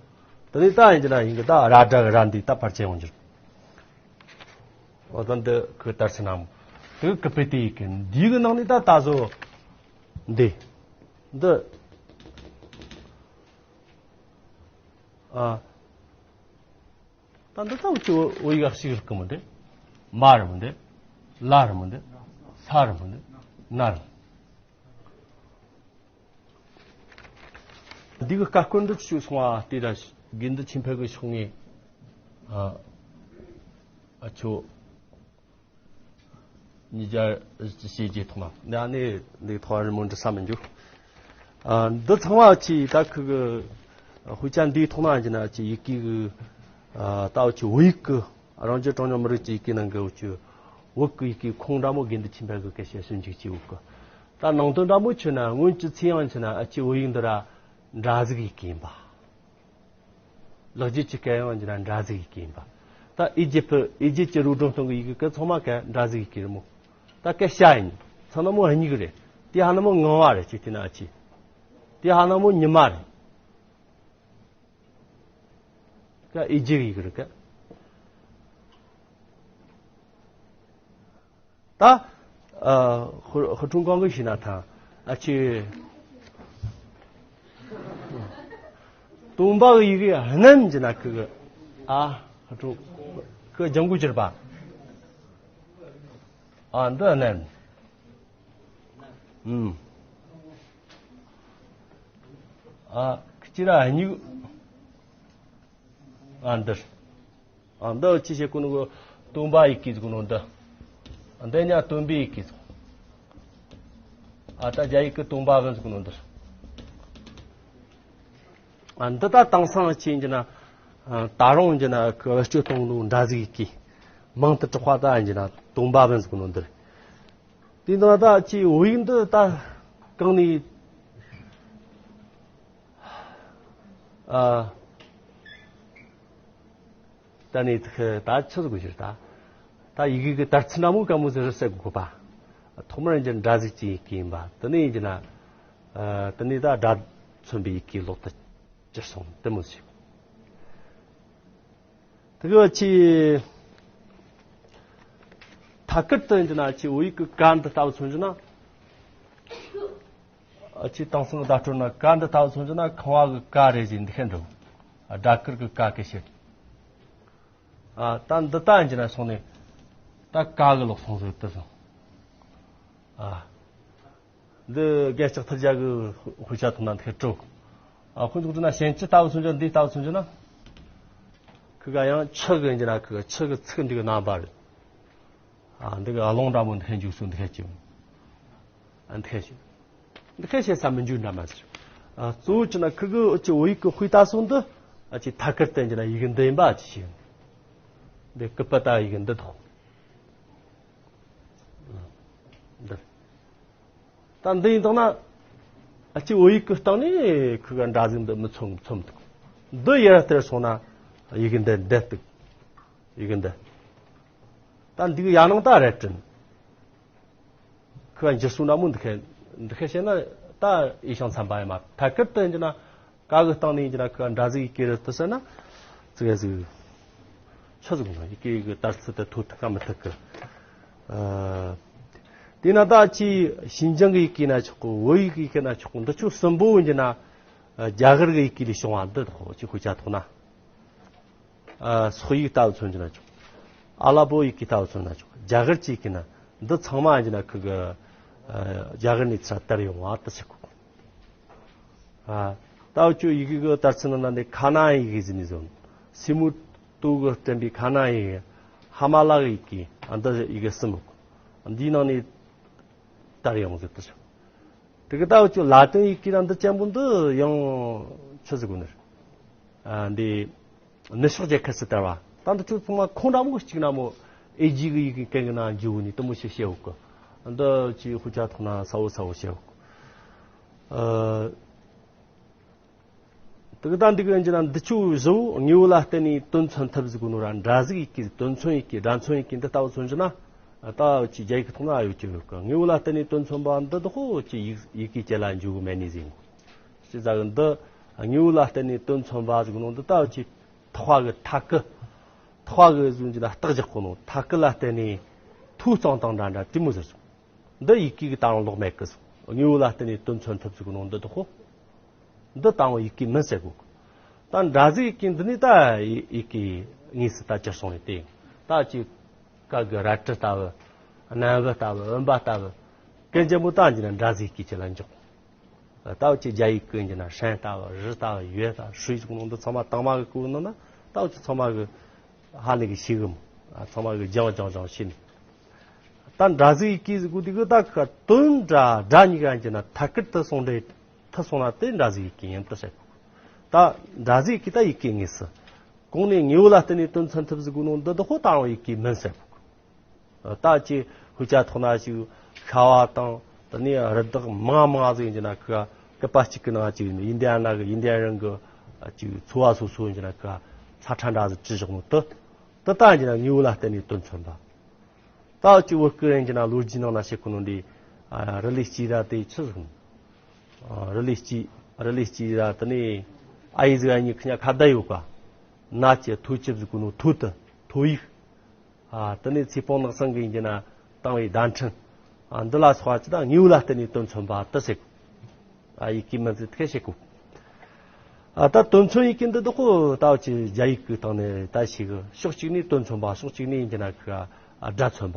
དེ་ནས་ད་ཡིན་གྱི་ན་ཡིན་གྱི། ད་ར་སྒྲ་གི་ར་འདི་ད་ཕར་ཆེ་ཡོང་རྒྱུ་རེད། འོ་ད་འདི་ཁོའི་དར་ཚིགས་ནག་མོ། དེ་གི་ཀི་པི་ཏའི་ཡི་གེ། འདི་གི་ནང་ནས་ད་ད་གཟོད་འདི། འདི། ཨ། ད་འདི་ད་འུ་ཅི་བོད་ཡིག་ག་ཞིག་རིག་གི་མི་འདུག་མ་རེད་མི་འདུག་ལ་རེད་མི་འདུག་ས་རེད་མི་འདུག་ན་རེད། འདི་གི་ཀ་སྐོར་འདི་ཅིག་སོང་བ་དེ་ལ་དགེ་འདུན་ཆོས་འཕེལ་གྱི་ཕྱོགས་ནས། ཨ། ཨ་ཆོ། ཉིས་བརྒྱ་བཞི་བཅུ་ཞེ་བརྒྱད་ཐོག་མ་འདི་ནས་འདི་ཐོག་རི་མོ་འབྲི་ས་མི་འཇུག་ཨ། འདི་ཚང་མ་ཅིག་ད་ཁུ་གི་དཔེ་ཆ་འདིའི་ཐོག་ན་ཡིན་གྱི་ན་ཅིག་ཡི་གེ་གི། ཨ། ད་འུ་ཅི་བོད་ཡིག་གི། རང་རྒྱལ་གྲངས་ཉུང་མི་རིགས་ཀྱི་ཡི་གེ་ནང་གི་འུ་ཅི་བོད་ཀྱི་ཡི་གེ་ཁུངས་འདྲ་མོ་དགེ་འདུན་ཆོས་འཕེལ་གྱིས་སྐད་བཤད་ཞིབ་འཇུག་བྱས་ཡོད་གི་ད་ནང་དོན་འདྲ་མོ་ཆོད་ན། སྔོན་གྱི་ཚིག་ཡང་ཆོད་ན་འུ་ཅི་བོད་ཡིག་འདི་ར་འདྲ་ཟིག་ཡི་གེ་ཡིན་པ། ལེགས་སྦྱར་གྱི་སྐད་ཡང་ཡིན་ན་འདྲ་ཟིག་ཡི་གེ་ཡིན་པ། ད་ཨི་ཇིབ་ཨི་ཇིབ་ཀྱི་རུ་སྒྲུང་སྟོན་གྱི་ཡི་གེ་གི་ཚང་མ་ག་འདྲ་ཟིག་ཡི་གེ་རེད་མོ། ད་སྐད་བཤད་ཡིན། ཚང་ན་མོ་སྙིགས་རེད། དེ་ཧ་ན་མོ་ངང་བ་རེད། ཅིག་དེ་ན་ཨ་ཅི། དེ་ཧ་ན་མོ་ཉི་མ་རེད། ཀ་ཨི་ཇིབ་ཡི་གེ་རེད་ཀ་ད། ཨ། ཧུ་ཧུ་ཁྲུང་ཀང་གིས་ཤེས་ན་ཐང་། ཨ་ཅི། སྟོན་པ་གི་ཡི་གེ་སྣམ་གྱི་ན་ཁུ་གི། ཨ། ཧུ་ཁྲུང་། ཁུ་ལྗང་གུ་གྱུར་པ། ཨ། འདི་སྣམ། ཨུམ། ཨ། ཁུ་ཅི་ར་སྙིགས། ཨ། འདིར། ཨ། འདི་ཅི་བྱེད་གོ་ནོ་གི། སྟོན་པ་ཡི་གེ་ཟིག་གོ་ནོ་འདི། འདི་ཉ་སྟོན་པའི་ཡི་གེ་ཟིག་ཨ། ད་རྒྱ་ཡིག་གི་སྟོན་པ་གི་ཟིག་གོ་ནོ་འདིར། ཨ། འདི་ད་དེང་སང་ཅི་ཡིན་གྱི་ན། ཨ། ད་རུང་གྱི་ན་ཁུ་བེད་སྤྱོད་གཏོང་ནོ་འདྲ་ཟིག་ཡི་གེ་མང་དུ་གྲགས་པ་ད་ཡིན་གྱི་ན་སྟོན་པ་བན་ཟིག་གོ་ནོ་འདིར། དེ་ནང་ད་ཅི་བོད་ཡིག་འདི་ད་གང་ནས། ཨ། ད་ནི་ད་ཆི་ཟིག་གོ་ཕྱིར་ད། ད་ཡི་གེ་གི་དར་ཚིགས་འདྲ་མོ་ག་མོ་ཟིག་རེད་ཟེར་དགོས་པ། ཐོག་མར་ཡིན་གྱི་འདྲ་ཟིག་ཅིག་ཡི་གེ་ཡིན་པ། དེ་ནས་ཡིན་གྱི་ན། ཨ། དེ་ནས་ད་སྒྲ་མཚོན་པའི་ཡི་གེ་ལོག་ཏུ་གྱུར་སོང་དེ་མོ་ཟིག་དེ་གི་ཅི། ཐད་ཀར་དུ་ཡིན་གྱི་ན་ཅི་བོད་ཡིག་གི་ཀ་འདི་ལྟ་བུ་མཚོན་གྱི་ན། ཨ། ཅི་དེང་སང་བརྡ་སྤྲོད་ན་ཀ་འདི་ལྟ་བུ་མཚོན་གྱི་ན་ཁང་བ་གི་ཀ་རེད་ཟེར་འདི་ཤེས་འགྲོ། ཨ། སྒྲ་དཀར་གི་ཀ་སྐད་བཤད། ཨ། ད་འདི་ལྟ་ཡིན་གྱི་ན་སོང་ནས་ད་ཀ་གི་ལོག་སོང་ཟིག་དེ་སོང་། ཨ། འདི་རྒྱལ་ལྕགས་ཐར་རྒྱ་གི་དཔེ་ཆ་ཐོག་ན་འདི་སྤྲོ། ཨ། ཁོ་ཚོ་ན་ཞན་ཅི་ལྟ་བུ་མཚོན་གྱི་ན། འདི་ལྟ་བུ་མཚོན་གྱི་ན། ཁི་ག་ཡང་ཆུ་གི་ཡིན་གྱི་ན་ཁི་ག་ཆུ་གི་ཚིག་འདི་གི་རྣམ་པ་རེད། ཨ། འདི་གི་རླུང་འདྲ་མོ་འདི་ཁ་འཇུག་སོང་འདི་ཁ་ཅི། ཨ། འདི་ཁ་ཅི། འདི་ཁ་བཤད་ས་མི་འཇུག་འདྲ་མ་ཟེར། ཨ། གཙོ་བོ་ཅི་ན་ཁི་གི་ཨ་ཅི་བོད་ཡིག་གི་དཔེ་ལྟ་སོང་འདི། ཨ་ཅི་ཐད་ཀར་བསྟན་གྱི་ན་ཡི་གེ་འདི་ཡིན་པ་ཅི་ཞིག་འདི་ཀི་པི་ཏ་ཡི་གེ་འདི་དང་། འདི། ད་འདི་ཡིན་དང་ན། ཨ་ཅི་བོད་ཡིག་གི་སྟེང་ནས་ཁི་ག་འདྲ་ཟིག་འདི་མི་མཚོན་མཚོན་འདུག་འདི་ཡར་དེར་སོང་ན་ཡི་གེ་འདི་འདི་འདུག་ཡི་གེ་འདི། ད་འདི་གི་ཡ་ནང་ད་རེད་དྲན། ཁི་ག་འགྱུར་སོང་ན་མོ་འདི་ཁ་འདི་ཁ་བཤད་ན་ད་ཡེ་ཤང་ཚན་པ་ཡིན་མ། ཐད་ཀར་དུ་ཡིན་གྱི་ན་ཀ་གི་སྟེང་ནས་ཡིན་གྱི་ན་ཁི་ག་འདྲ་ཟིག་ཡི་གེ་རེད་དུ་ཟེར་ན་ཙི་ག་ཟིག་ཆི་ཟིག་ན་ཡི་གེ་གི་དར་ཚིགས་དེ་ཐོ་ཐུག་ག་མི་ཐུག་གི། ཨ། དེས་ན་ད་ཅི་ཞིན་ཅང་གི་ཡི་གེ་ན་ཆོག་གི། བོད་ཡིག་གི་ཡི་གེ་ན་ཆོག་གི། འདི་ཆོ་གསུམ་པོ་ཡིན་གྱི་ན་རྒྱ་གར་གི་ཡི་གེ་ལས་བྱུང་བ་འདི་དག་ཅི་དཔེ་ཆ་ཐོག་ན། ཨ། སོག་ཡིག་ལྟ་བུ་མཚོན་གྱི་ན་ཆོག་ཨ་ལ་པོ་ཡི་གེ་ལྟ་བུ་མཚོན་ན་ཆོག་རྒྱ་གར་གྱི་ཡི་གེ་ན་འདི་ཚང་མ་ཡིན་གྱི་ན་ཁི་གི། ཨ། རྒྱ་གར་ནས་ཚུར་དར་ཡོང་བ་དུ་ཆགས་གོ་ཨ། ལྟ་བུ་ཅོ་ཡི་གེ་གི་དར་ཚིགས་ནང་ན་འདི་ཁ་ན་ཡི་གེ་ཟེར་ནས་བཟོ། སི་མུ་ཏོ་གི་བསྟན་པའི་ཁ་ན་ཡི་གེ། ཧ་མ་ལ་གི་ཡི་གེ། ཨ། འདི་ཡི་གེ་གསུམ། འདིའི་ནང་ནས་དར་ཡོང་ཟེར་དུ་ཆོག་དེ་གི་ལྟ་བུ་ཅོ་ལ་ཏིང་ཡི་གེ་ན་འདི་ཅན་པོ་འདི་ཡང་ཆི་ཟིག་གོ་ནི། ཨ། འདི་ནུབ་ཕྱོགས་རྒྱལ་ཁབ་སུ་དར་བ། ད་འདི་ཆོ་ཚང་མ་ཁོང་འདྲ་མོ་གཅིག་ན་མོ། ཨེ་ཇི་གི་ཡི་གེ་གན་གི་ནང་འཇུག་ནི་དེ་མོ་ཞིག་བཤད་འོག་གི། འདི་ཅི་ཧུ་ཅ་ཐོག་ན་ས་བོ་ས་བོ་བཤད་འོག་གི། ཨ། དེ་གི་ད་འདི་གི་ཡིན་གྱི་ན་འདི་ཆུ་བཟོ་དངོས་པོ་ལ་བརྟེན་ནས་དོན་མཚོན་ཐབས་ཟིག་གོ་ནོ་ར་འདྲ་ཟིག་ཡི་གེ་དོན་མཚོན་ཡི་གེ་སྒྲ་མཚོན་ཡི་གེ་འདི་ལྟ་བུ་མཚོན་གྱི་ན། ད་ཅི་རྒྱ་ཡིག་གི་ཐོག་ན་ཨ་ཡོད་ཀྱི་ཡོད་གི། དངོས་པོ་ལ་བརྟེན་ནས་དོན་མཚོན་པ་འདི་དག་ཧོ་ཅི་ཡིག་ཡི་གེ་སྐྱེ་ལ་འཇུག་གི་མེད་ནི་ཟིག་ཡིན་གོ། ཅི་ཟ་གི་འདི་དངོས་པོ་ལ་བརྟེན་ནས་དོན་མཚོན་པ་ཟིག་གོ་ནོ་འདི་ད་ཅི་ཐག་པ་གི་ཐ་གི་ཐག་པ་གི་ཟུང་གི་ན་རྟགས་རྒྱག་གོ་ནོ་ཐ་གི་ལ་བརྟེན་ནས་ཐུག་གཙང་དང་འདྲ་འདྲ་དེ་མོ་ཟེར་སོང་། འདི་ཡི་གེ་གི་ད་རུང་ལོག་མེད་གི་སོང་། དངོས་པོ་ལ་བརྟེན་ནས་དོན་མཚོན་ཐུབ་ཟིག་གོ་ནོ་འདི་དག་ཧོ། འདི་དང་པོ་ཡི་གེ་མིན་ཟེར་གོ། ད་འདྲ་ཟིག་ཡི་གེ་འདི་ནི་ད་ཡི་གེ་དངོས་སུ་ད་གྱུར་སོང་ནས་དེ། ད་ཅི་ཀ་གི་རལ་གྲི་ལྟ་བུ། གནམ་བུ་ལྟ་བུ། བུམ་པ་ལྟ་བུ། ཀུན་རྒྱལ་མོ་ད་འཇི་ན་འདྲ་ཟིག་ཡི་གེ་ཅི་ལ་འཇོག་ད་བ་ཅི་རྒྱ་ཡིག་ཀུན་འཇི་ན་ཧྲན་ལྟ་བུ། རི་ལྟ་བུ། ཡོས་ལྟ་བུ། ཧྲུའི་ཟུག་ནང་འདི་ཚང་མ་དང་མ་གི་ཀུ་ནང་ན་ད་བ་ཅི་ཚང་མ་གི་ཧ་ལས་གི་ཤེས་གི་མོ། ཚང་མ་གི་སྦྱང་སྦྱང་སྦྱང་ཤེས་ནས། ད་འདྲ་ཟིག་ཡི་གེ་ཟེར་གོ་དེ་གི་ད་ཁ་དོན་འདྲ་འདྲ་གཉིས་ཀ་ཡིན་གྱི་ན་ཐད་ཀར་དུ་སོང་འདྲེ་ཐུ་སོང་ན་དེ་འདྲ་ཟིག་ཡི་གེ་ཡིན་དུ་ཟེར། ད་འདྲ་ཟིག་ཡི་གེ་ད་ཡི་གེ་དངོས་སུ་གོང་ནས་དངོས་པོ་ལ་བརྟེན་ནས་དོན་མཚོན་ཐུབ་ཟེར་གོ་ནོ་འདི་དག་ཧོ་ད་ཡང་ཡི་གེ་མིན་ཟེར། ད་ཅི་ཧུ་ཅ་ཐོག་ན་ཞིག་ཤ་བ་དང་དེ་ནས་རི་དྭགས་མང་མང་ཟིག་ཡིན་གྱི་ན་ཁ་སྐུད་པ་གཅིག་གི་ནང་ཅིག་ཡིན་ཨིན་ཌི་ཡ་ན་གི་ཨིན་ཌི་ཡ་རང་གི་ཅིག་ཚོ་བ་སོ་སོ་ཡིན་གྱི་ན་ཁ་ས་ཁྲ་འདྲ་ཟིག་བྲིས་བཞག་ནོ་དེ། དེ་ལྟ་ཡིན་ན་དངོས་པོ་ལ་བརྟེན་ནས་དོན་མཚོན་པ། ད་ཅི་བོད་སྐད་ཡིན་གྱི་ན་ལོ་རྒྱུས་ནང་ན་བཤད་གོ་ནོ་འདི། ཨ། རི་ལི་སྐྱེས་ར་དེ་ཆི་ཟིག་ཨ། རི་ལི་སྐྱེས། རི་ལི་སྐྱེས་ར་དེ་ནས་ཨ་ཡེ་ཟིག་ཨ་ཉི་ཁི་ཉ་ཁ་བརྡ་ཡོད་ཀ་ན་ཅི་ཐོ་ཅི་ཟིག་གོ་ནོ་ཐོ་དེ་ཐོ་ཡིག་ཨ། དེ་ནས་ཚེ་སྤོང་ནག་སང་གི་ཡིན་གྱི་ན་བཏང་བའི་བརྡ་འཕྲིན། ཨ། འདི་ལ་སོགས་པ་ཅི་ད་དངོས་པོ་ལ་བརྟེན་ནས་དོན་མཚོན་པ་དེ་ཟེར། ཨ། ཡི་གེ་མིན་ཚུལ་ཐད་བཤད་གོ། ཨ། ད་དོན་མཚོན་ཡི་གེ་འདི་དག་གོ་ད་ཅི་རྒྱ་ཡིག་གི་སྟེང་ནས་ད་ཞིག་ཕྱོགས་གཅིག་ནས་དོན་མཚོན་པ་ཕྱོགས་གཅིག་ནས་ཡིན་གྱི་ན་ཁི་ཨ་སྒྲ་མཚོན་པ་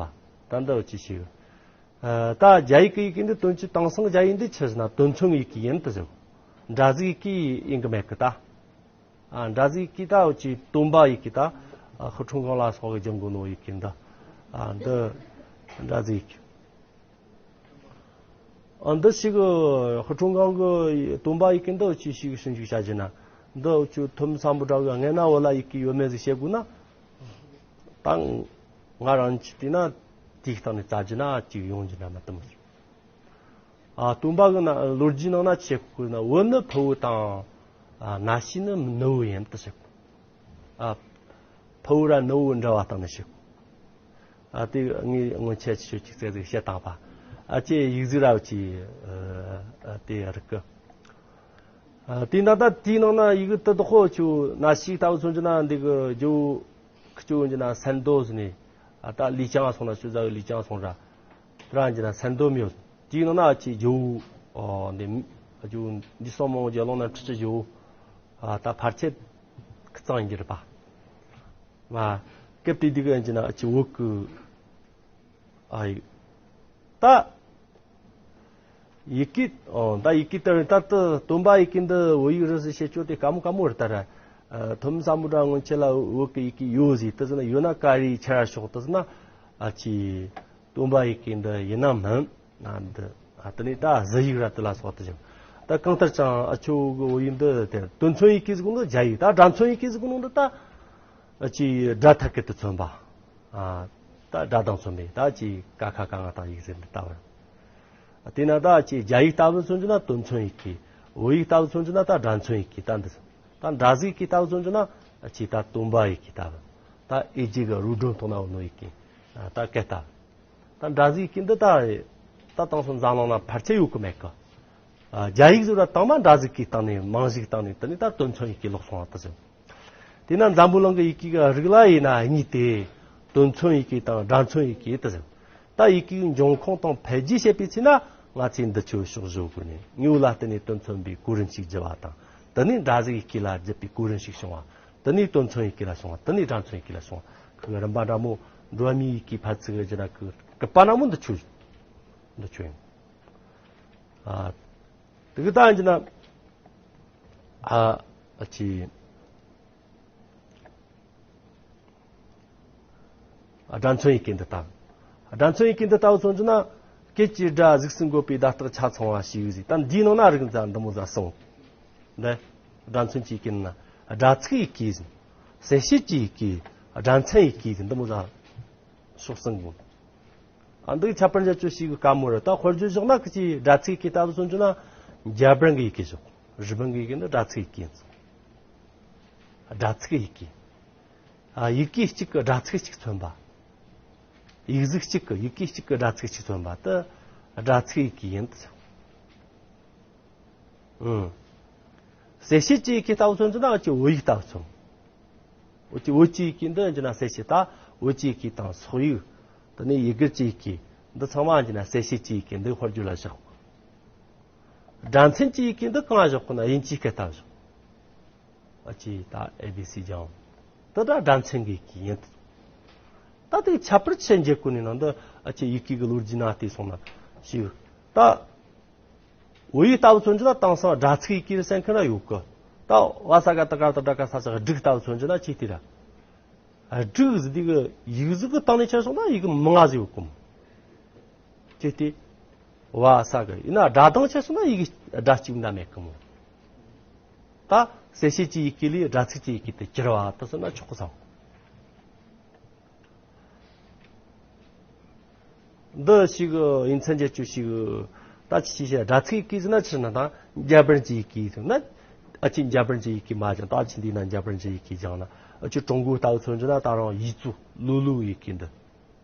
ད་འདི་ཅི་ཞིག་ཨ། ད་རྒྱ་ཡིག་གི་ཡི་གེ་འདི་དོན་གྱི་དེང་སང་རྒྱ་ཡིག་འདི་ཆི་ཟེར་ན་དོན་མཚོན་ཡི་གེ་ཡིན་དུ་ཟེར། འདྲ་ཟིག་ཡི་གེ་ཡིན་གི་མེད་གི་ད། ཨ། འདྲ་ཟིག་ཡི་གེ་ད་འུ་ཅི་སྟོན་པ་ཡི་གེ་ད། ཨ། ཧི་ཁྲུང་ཁང་ལ་སོགས་ཀྱི་སྦྱང་དགོས་ནོ་ཡི་གེ་འདི། ཨ། འདི་འདྲ་ཟིག་ཡི་གེ་ཨ། འདི་ཞིག་ཧི་ཁྲུང་ཁང་གི་སྟོན་པ་ཡི་གེ་འདི་འུ་ཅི་ཞིག་ཞིབ་འཇུག་བྱ་རྒྱུ་ན། འདི་འུ་ཅི་ཐོན་མི་སམ་བྷོ་ཊ་གི་སྔན་ན་བོད་ལ་ཡི་གེ་ཡོད་མེད་ཟིག་བཤད་དགོས་ན། ད་ང་རང་ཅི་བལྟས་ན་དེའི་སྟེང་ནས་བཙལ་རྒྱུ་ན་ཅིག་ཡོང་རྒྱུ་ན་མ་གཏོགས་མ་རེད། ཨ། སྟོན་པ་གི་ན་ལོ་རྒྱུས་ནང་ན་ཆི་བཤད་གོ་ན་བོད་ནི་ཕུ་བོ་དང་། ཨ། ན་ཤི་ནི་ནུ་བོ་ཡིན་དུ་བཤད་གོ། ཨ། ཕུ་བོ་ར་ནུ་བོ་འདྲ་བ་སྟེང་ནས་བཤད་གོ། ཨ། དེ་ངས་སྔོན་ཆད་ཆི་ཆི་ཟེར་ཟིག་བཤད་བཏང་པ། ཨ། ཅེ་ཡིག་གཟུགས་ར་ཅི་ཨ་དེ་རིག་གི། ཨ། དེ་ན་ད་དེའི་ནང་ན་ཡི་གེ་དེ་དག་ཁོ་ཆུ་ན་ཞིག་ལྟ་བུ་མཚོན་གྱི་ན་འདི་གི་ཇོ་ཁི་ཆུ་འོན་གྱི་ན་སན་དོ་ཟེར་ནས། ཨ། ད་ལི་ཅང་སོང་ན་ཆུ་ཟ་གི་ལི་ཅང་སོང་ར། དེ་རང་གྱི་ན་སན་དོ་མིའོ། དེའི་ནང་ན་ཅི་ཇོ། ཨོ། འདི་ཇོ་འདི་སོང་མོ་ཇོ་ལོང་ན་ཁྲི་ཆུ་ཇོ། ཨ། ད་ཕལ་ཆེར་ཁི་གཙང་ཡིན་གྱི་རེད་པ། ང་སྐབས་དེ་དུས་ཀྱི་ཡིན་གྱི་ན་ཅི་བོད་ཀྱི། ཨ་ཡིག་ད། ཡི་གེ་ཨོ་ད་ཡི་གེ་ལྟར་ད་ལྟ་སྟོན་པ་ཡི་གེ་འདི་བོད་ཡིག་རེད་ཟེར་བཤད་ཆོག་དེ་དཀའ་མོ་དཀའ་མོ་རེད་ད་ར། ཨ། ཐོན་མི་སམ་བྷོ་ཊ་སྔོན་ཆད་ལ་བོད་ཀྱི་ཡི་གེ་ཡོད་ཟེར་དེ་ཟེར་ན་ཡོད་ན་ཀ་རེ་ཆ་ར་ཤོག་དེ་ཟེར་ན། ཨ་ཅི། སྟོན་པ་ཡི་གེ་འདི་ཡིན་ན་མིན། ཨ། འདི། ཨ། དེ་ནས་ད་གཟི་ཡིག་ར་དེ་ལ་སོགས་དེ་བཞིན། ད་གང་ལྟར་ཀྱང་ཨ་ཆོ་གི་བོད་ཡིག་འདི་དེ་དོན་མཚོན་ཡི་གེ་ཟེར་གོ་ནོ་རྒྱ་ཡིག་ད་སྒྲ་མཚོན་ཡི་གེ་ཟེར་གོ་ནོ་འདི་ད། ཅི་སྒྲ་ཐད་ཀར་དུ་མཚོན་པ། ཨ། ད་སྒྲ་དང་མཚོན་པའི་ད་ཅི་ཀ་ཁ་ག་ང་དང་ཡིག་ཟེར་འདི་ལྟ་བུ། དེས་ན་ད་ཅི་རྒྱ་ཡིག་ལྟ་བུ་མཚོན་རྒྱུ་ན་དོན་མཚོན་ཡི་གེ། བོད་ཡིག་ལྟ་བུ་མཚོན་རྒྱུ་ན་ད་སྒྲ་མཚོན་ཡི་གེ་ད་འདི། ད་འདྲ་ཟིག་ཡི་གེ་ལྟ་བུ་མཚོན་རྒྱུ་ན་ཅི་ད་སྟོན་པ་ཡི་གེ་ལྟ་བུ། ད་ཨེ་ཇི་གི་རུ་སྒྲོན་ཐོག་ན་འོ་ནོ་ཡི་གེ། ད་སྐད་ལྟ་བུ། ད་འདྲ་ཟིག་ཡི་གེ་འདི་ད། ད་དེང་སང་འཛམ་གླིང་ན་ཕལ་ཆེར་ཡོད་གི་མེད་གི། ཨ། རྒྱ་ཡིག་ཟེར་བ་དང་མ་འདྲ་ཟིག་གི་སྟེང་ནས་མང་ཟིག་སྟེང་ནས་དེ་ནས་ད་དོན་མཚོན་ཡི་གེ་ལོག་སོང་བ་དེ་ཟེར། དེས་ན་འཛམ་བུ་གླིང་གི་ཡི་གེ་གི་རིགས་ལ་ཡིན་ན་གཉིས་ཏེ། དོན་མཚོན་ཡི་གེ་དང་སྒྲ་མཚོན་ཡི་གེ་དེ་ཟེར། ད་ཡི་གེའི་འབྱུང་ཁུངས་དང་འཕེལ་རྒྱས་བཤད་པའི་ཚེ་ན་ང་ཚོས་འདི་ཆོ་ཕྱོགས་བཞི་སྒོ་ནས་དངོས་པོ་ལ་བརྟེན་ནས་དོན་མཚོན་པའི་གོ་རིམ་ཞིག་བརྒྱུད་པ་དང་། དེ་ནས་འདྲ་ཟིག་ཡི་གེ་ལ་བརྒྱུད་པའི་གོ་རིམ་ཞིག་བྱུང་བ། དེ་ནས་དོན་མཚོན་ཡི་གེ་ལ་བྱུང་བ། དེ་ནས་སྒྲ་མཚོན་ཡི་གེ་ལ་བྱུང་བ། ཁོ་གི་རིམ་པ་འདྲ་མོ་འགྲོ་བ་མིའི་ཡི་གེ་ཕལ་ཆེར་གྱི་ན་གི་གི་པ་ན་མོ་འདི་ཆོས། འདི་ཆོས་ཡིན། ཨ། དེ་གི་ད་ཡིན་གྱི་ན། ཨ། ཨ་ཅི། ཨ། སྒྲ་མཚོན་ཡི་གེ་འདི་ལྟ་བུ། སྒྲ་མཚོན་ཡི་གེ་འདི་ལྟ་བུ་མཚོན་རྒྱུ་ན། སྐད་ཀྱི་སྒྲ་གཟུགས་སུ་འགོད་པའི་བརྡ་རྟགས་ཆ་ཚང་བ་ཞིག་ཡོད་ཟིག་ད་འདིའི་ནང་ན་རིགས་འཛིན་འདི་མོ་ཟ་གསུངས། འདི། སྒྲ་མཚོན་གྱི་ཡི་གེ་ནི། སྒྲ་ཚིག་ཡི་གེ་ཟིན། གསལ་བྱེད་ཀྱི་ཡི་གེ། སྒྲ་མཚན་ཡི་གེ་ཟིན་འདི་མོ་ཟ། ཕྱོགས་གསུམ་གོ། ཨ་འདི་ཁྱད་པར་འཇལ་ཆོག་ཞིག་གི་དཀའ་མོ་རེད། ད་དཔེར་བརྗོད་བཞག་ན་ཁི་ཅི་སྒྲ་ཚིག་གི་ལྟ་བུ་མཚོན་རྒྱུ་ན་འཇར་པན་གི་ཡི་གེ་བཞག་རི་པན་གི་ཡི་གེ་འདི་སྒྲ་ཚིག་གི་ཡིན། སྒྲ་ཚིག་ཡི་གེ། ཨ་ཡི་གེ་གཅིག་གི་སྒྲ་ཚིག་གཅིག་མཚོན་པ། ཡིག་གཟུགས་གཅིག་གི་ཡི་གེ་གཅིག་གི་སྒྲ་ཚིག་གཅིག་མཚོན་པ་དེ་སྒྲ་ཚིག་ཡི་གེ་ཡིན། ཨང་། གསལ་བྱེད་ཀྱི་ཡི་གེ་ལྟ་བུ་མཚོན་རྒྱུ་ན་འུ་ཅི་བོད་ཡིག་ལྟ་བུ་མཚོན། འུ་ཅི་བོད་ཀྱི་ཡི་གེ་འདི་ཡིན་རྒྱུ་ན་གསལ་བྱེད་ད་བོད་ཀྱི་ཡི་གེ་དང་སོག་ཡིག་དེ་ནས་ཡི་གེ་གི་ཡི་གེ་འདི་ཚང་མ་ཡིན་རྒྱུ་ན་གསལ་བྱེད་ཀྱི་ཡི་གེ་འདི་དཔེར་བརྗོད་ལ་བཞག་སྒྲ་མཚན་གྱི་ཡི་གེ་འདི་གང་བཞག་གོ་ན་དབྱིན་ཇིའི་སྐད་ལྟ་བུ་བཞག་ཨ་ཅི་ད་ཨེ་བི་སི་སྦྱང་། དེ་ད་སྒྲ་མཚན་གྱི་ཡི་གེ་ཡིན། ད་དེ་ཁྱད་པར་ཆེ་འཇལ་གོ་ནི་ནང་དུ་ཨ་ཅི་ཡི་གེ་གི་ལོ་རྒྱུས་ན་བལྟས་སོང་ན་ཞིག་ད་བོད་ཡིག་ལྟ་བུ་མཚོན་རྒྱུ་ན་དེང་སང་སྒྲ་ཚིག་ཡི་གེ་རེད་ཟེར་མཁན་ར་ཡོད་གི་ད་བ་ས་ག་ཏ་ག་ཏ་ཏ་ག་ས་ས་སྒྲིག་ལྟ་བུ་མཚོན་རྒྱུ་ན་ཅི་སྟེ་ར། སྒྲིག་ཟེར་དེ་གི་ཡིག་གཟུགས་གི་སྟེང་ནས་ཁྱེར་སོང་ན་ཡི་གེ་མང་ང་ཟིག་ཡོད་གི་མོ། ཅི་སྟེ། བ་ས་གི་ཡིན་ན་སྒྲ་གདངས་ཁྱེར་སོང་ན་ཡི་གེ་སྒྲ་གཅིག་འདྲ་མེད་གི་མོ། ད་གསལ་བྱེད་ཀྱི་ཡི་གེ་ལས་སྒྲ་ཚིག་ཀྱི་ཡི་གེ་དེ་གྱུར་བ་དེ་ཟེར་ན་ཆོག་གི་བསམ། འདི་ཞིག་དབྱེ་མཚམས་འཇལ་རྒྱུ་ཞིག་ད་ཅི་ཞིག་བཤད་སྒྲ་ཚིག་གི་ཟེར་ན་ཕྱིར་ན་ད་འཇར་པན་གྱི་ཡི་གེ་ཟེར་ན་ཨ་ཅི་འཇར་པན་གྱི་ཡི་གེ་མ་ཅང་ད་ཅི་འདི་ན་འཇར་པན་གྱི་ཡི་གེ་སྦྱང་ན་ཨ་ཅི་ཀྲུང་གོའི་ལྟ་བུ་མཚོན་རྒྱུ་ན་ད་རུང་ཡིག་གཟུགས་ལོ་ལོ་ཡི་གེ་འདི་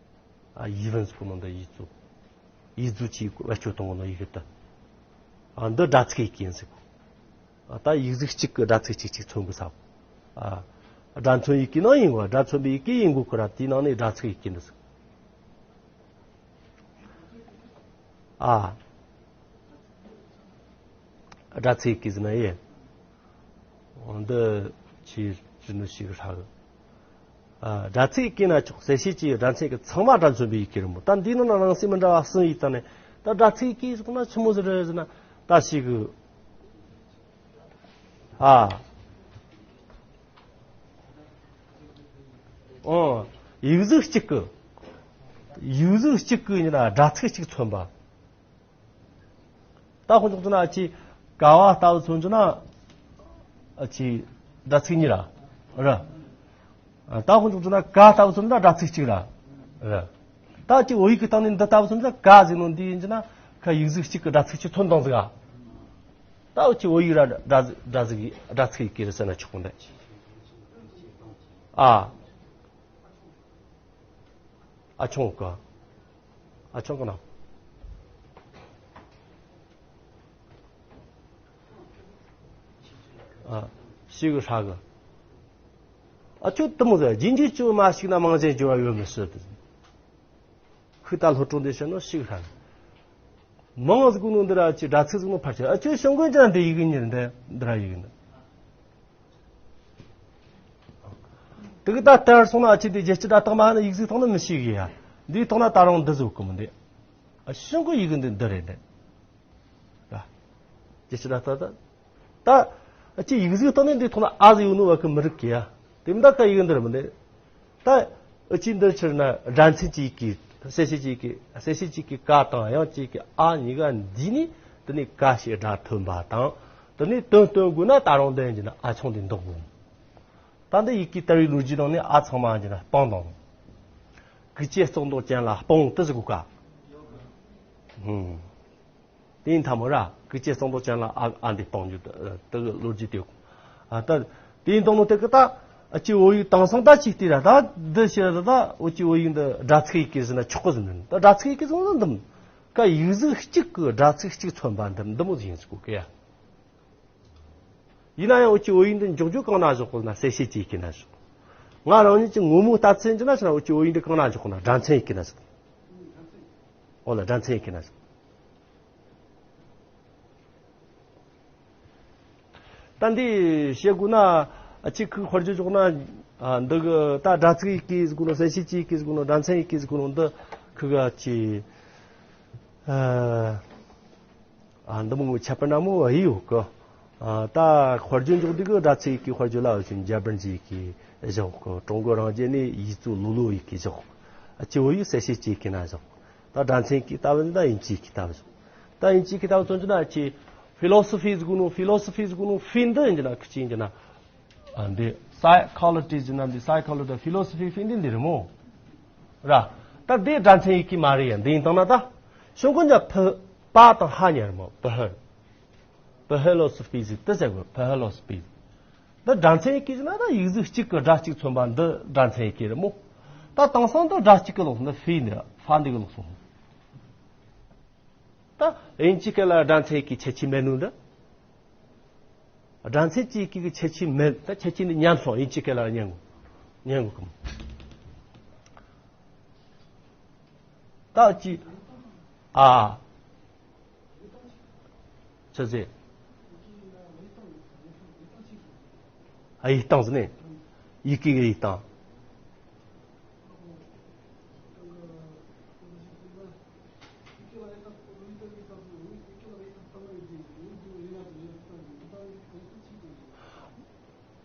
ཨ་ཡིག་ཝུན་ཟེར་གོ་ནོ་འདི་ཡིག་གཟུགས་ཡིག་གཟུགས་ཀྱི་བེད་སྤྱོད་གཏོང་གོ་ནོ་ཡི་གེ་འདི་ཨ་འདི་སྒྲ་ཚིག་ཡི་གེ་ཡིན་ཟེར་གོ་ཨ་ད་ཡིག་གཟུགས་གཅིག་གི་སྒྲ་ཚིག་གཅིག་གཅིག་མཚོན་དགོས་ས་གོ་ཨ་སྒྲ་མཚོན་ཡི་གེ་ནང་ཡིན་གོ་སྒྲ་མཚོན་པའི་ཡི་གེ་ཡིན་དགོས་གོ་ར་དེའི་ནང་ནས་སྒྲ་ཚིག་ཡི་གེ་འདི་ཟེར། ཨ། སྒྲ་ཚིག་གི་ཟེར་ན་ཡེ། འོ་འདི་ཆི་ཟེར་ནི་ཞིག་ཧྲ་གི། ཨ། སྒྲ་ཚིག་གི་ན་ཆོག་གསལ་བྱེད་ཀྱི་སྒྲ་ཚིག་གི་ཚང་མ་སྒྲ་མཚོན་པའི་ཡི་གེ་རེད་མོ། ད་འདིའི་ནང་ན་ནང་གསེས་མི་འདྲ་བ་གསུམ་ཡོད་ད་ནི། ད་སྒྲ་ཚིག་གི་ཟེར་ན་ཆི་མོ་ཟེར་རེད་ཟེར་ན་ད་ཞིག་གི། ཨ། ཨོ། ཡིག་གཟུགས་གཅིག་གི། ཡིག་གཟུགས་གཅིག་གི་ཡིན་ན་སྒྲ་ཚིག་གཅིག་མཚོན་པ། ད་དཔེ་འཇོག་རྒྱུ་ན་ཨ་ཅི་ཀ་བ་ལྟ་བུ་མཚོན་རྒྱུ་ན་ཨ་ཅི་སྒྲ་ཚིག་གཉིས་ར། ར། ད་དཔེ་འཇོག་རྒྱུ་ན་ཀ་ལྟ་བུ་མཚོན་རྒྱུ་ན་སྒྲ་ཚིག་གཅིག་ར། ར། ད་ཨ་ཅི་བོད་ཡིག་གི་སྟེང་ནས་འདི་ལྟ་བུ་མཚོན་རྒྱུ་ན་ཀ་ཟེར་ནོ་འདི་ཡིན་རྒྱུ་ན་ཁ་ཡིག་གཟུགས་གཅིག་གི་སྒྲ་ཚིག་གཅིག་མཚོན་བཏང་ཟིག་ག་ད་ཨ་ཅི་བོད་ཡིག་ར་སྒྲ་སྒྲ་ཚིག་སྒྲ་ཚིག་ཡི་གེ་རེད་ཟེར་ན་ཆོག་གི་འདི། ཨ། ཨ་ཆུང་གི། ཨ་ཆུང་གི་ན། ཨ། ཞིག་ཧྲ་གི། ཨ་ཆུ་དུ་མོ་ཟེར་རྗེས་འཇུག་ཅུ་མ་ཞིག་ན་མང་ཅན་འཇུག་པ་ཡོད་མི་སྲིད། ཁུ་ད་ལྷོ་ཀྲུང་འདི་བཤད་ནོ་ཞིག་ཧྲ་གི། མང་ཟིག་གོ་ནོ་འདི་ར་ཅི་སྒྲ་ཚིག་ཟིག་ནོ་ཕར་ཆེ། ཨ་ཆུ་ཤང་གོན་ཅན་འདི་ཡི་གེ་ཉིད་འདི་འདི་ར་ཡི་གེ་འདི། དེ་གི་ད་ལྟར་སོང་ན་ཨ་ཅི་དེ་རྒྱལ་སྤྱི་སྒྲ་རྟགས་མ་ནི་ཡིག་གཟུགས་ཐོག་ནི་མི་ཤེས་གི་ཡ། འདིའི་ཐོག་ན་ད་རུང་འདི་བཟོ་གི་མི་འདི། ཨ་ཤང་གོ་ཡི་གེ་འདི་འདི་རེད་འདི། རྒྱལ་སྤྱི་སྒྲ་རྟགས་ད། ད་ཨ་ཅི་ཡིག་གཟུགས་ཐོག་ནི་འདིའི་ཐོག་ན་ཨ་ཟིག་ཡོད་ནོ་བ་གི་མི་རིག་གི་ཡ། དེ་མི་ད་ཀ་ཡི་གེ་འདི་རེད་མི་འདི། ད་ཨ་ཅི་འདི་ཕྱིར་ན་སྒྲ་མཚན་གཅིག་གི་གསལ་བྱེད་གཅིག་གི་གསལ་བྱེད་གཅིག་གི་ཀ་དང་དབྱངས་གཅིག་གི་ཨ་གཉིས་ཀ་འདི་ནི་དེ་ནི་ཀ་ཞེས་སྒྲ་ཐོན་པ་དང་། དེ་ནི་དོན་སྟོན་དགོས་ན་ད་རུང་འདི་ཡིན་ན་ཨ་ཆུང་དེ་འདོགས་དགོས། ད་འདི་ཡི་གེ་དར་བའི་ལོ་རྒྱུས་ནང་ནས་ཨ་ཚང་མ་འདི་ན་སྤང་དང་། ཀུ་ཅེ་གཙུག་ཏོར་ཅན་ལ་སྤང་དུ་ཟེར་གོ་ཀ། ཧུམ། དེ་ཡིན་ཐ་མོ་ར་ཀུ་ཅེ་གཙུག་ཏོར་ཅན་ལ་ཨ་ཨ་འདི་སྤང་རྒྱུ་དུ་དུ་ལོ་རྒྱུས་དེ། ཨ་ད་དེ་ཡིན་དང་ནོ་དེ་ཀི་ད་ཨ་ཅི་བོད་ཡིག་དེང་སང་ད་ཅིག་དེ་ར་ད་འདི་ཤེས་ར་ད་ཨོ་ཅི་བོད་ཡིག་འདི་སྒྲ་ཚིག་ཡི་གེ་ཟེར་ན་ཆོག་གི་ཟེར་ནི་ད་སྒྲ་ཚིག་ཡི་གེ་ཟེར་ན་འདི་མོ་ཀ་ཡིག་གཟུགས་གཅིག་གི་སྒྲ་ཚིག་གཅིག་མཚོན་པ་འདི་འདི་མོ་ཟིག་ཡིན་ཟེར་གོ་ཀི་ཡ། ཡིན་ན་ཡང་འུ་ཅི་བོད་ཡིག་འདི་འཇོག་རྒྱུ་གང་ན་འཇོག་གོ་ན་གསལ་བྱེད་ཀྱི་ཡི་གེ་ན་འཇོག་ང་རང་ཉིད་ཀྱི་ངོ་མའི་ལྟ་ཚུལ་ཡིན་ན་ཆ་ན་འུ་ཅི་བོད་ཡིག་འདི་གང་ན་འཇོག་གོ་ན་སྒྲ་མཚན་ཡི་གེ་ན་འཇོག་འོ་ལ་སྒྲ་མཚན་ཡི་གེ་ན་འཇོག་ད་འདི་བཤད་དགོས་ན་ཨ་ཅི་ཁུག་དཔེར་བརྗོད་འཇོག་ན་འདི་གི་ད་སྒྲ་ཚིག་ཡི་གེ་ཟེར་གོ་ནོ་གསལ་བྱེད་ཀྱི་ཡི་གེ་ཟེར་གོ་ནོ་སྒྲ་མཚན་ཡི་གེ་ཟེར་གོ་ནོ་འདི་ཁུག་ཨ་ཅི། ཨ། ཨ། འདི་མོ་ཁྱད་པར་འདྲ་མོ་ཡི་ཡོད་གི། ཨ། ད་དཔེར་བརྗོད་འཇོག་དུས་གི་སྒྲ་ཚིག་གི་དཔེར་བརྗོད་ལ་འུ་ཅི་འཇར་པན་གྱི་ཡི་གེ་བཞག་གི། ཀྲུང་གོ་རང་རྒྱལ་ནས་ཡིག་གཟུགས་ལོ་ལོ་ཡི་གེ་བཞག་ཨ་ཅི་བོད་ཡིག་གསལ་བྱེད་ཀྱི་ཡི་གེ་ན་བཞག་ད་སྒྲ་མཚན་གྱི་ལྟ་བུ་ད་དབྱིན་ཇིའི་གི་ལྟ་བུ་བཞག་ད་དབྱིན་ཇིའི་གི་ལྟ་བུ་མཚོན་རྒྱུ་ན་ཨ་ཅི་ཕི་ལོ་སོ་ཕི་ཟེར་གོ་ནོ་ཕི་ལོ་སོ་ཕི་ཟེར་གོ་ནོ་ཕི་འདི་ཡིན་རྒྱུ་ན་ཁི་ཅི་ཡིན་རྒྱུ་ན། ཨ་འདི་སའི་ཁོ་ལོ་ཇི་ཟེར་ན་འདི་སའི་ཁོ་ལོ་ཇི་ཕི་ལོ་སོ་ཕི་ཕི་འདི་འདི་རེད་མོ། ར། ད་འདི་སྒྲ་མཚན་ཡི་གེ་མ་རེད་ཡ། འདི་ཡིན་དང་ན་ད་ཤོང་གོ་ཉ་ཕི་པ་དང་ཧ་ཉར་མོ་པི་ཧི། པི་ཧི་ལོ་སི་པི་ཟིག་དེ་ཟེར་གོ། པི་ཧི་ལོ་སི་པི་ཟིག་ད་སྒྲ་མཚན་ཡི་གེ་ཟེར་ན་ད་ཡིག་གཟུགས་གཅིག་གི་སྒྲ་གཅིག་མཚོན་པ་འདི་སྒྲ་མཚན་ཡི་གེ་རེད་མོ། ད་དེང་སང་ད་སྒྲ་གཅིག་གི་ལོག་འདི་ཧྥི་འདི་ཧྥ་འདི་གི་ལོག་སོང་། ད་དབྱིན་ཇི་སྐད་ལ་སྒྲ་མཚན་ཡི་གེ་ཁྱད་ཆོས་མེད་ནོ་འདི། སྒྲ་མཚན་གཅིག་གི་ཁྱད་ཆོས་མེད། ད་ཁྱད་ཆོས་འདི་ཉམས་སོང་། དབྱིན་ཇི་སྐད་ལ་ཉན་གོ། ཉན་གོ་གི་མོ། ད་ཅི། ཨ། ཆི་ཟེར། ཨ། ཡིག་སྟངས་ཟེར་ནས། ཡི་གེ་གི་ཡིག་སྟངས།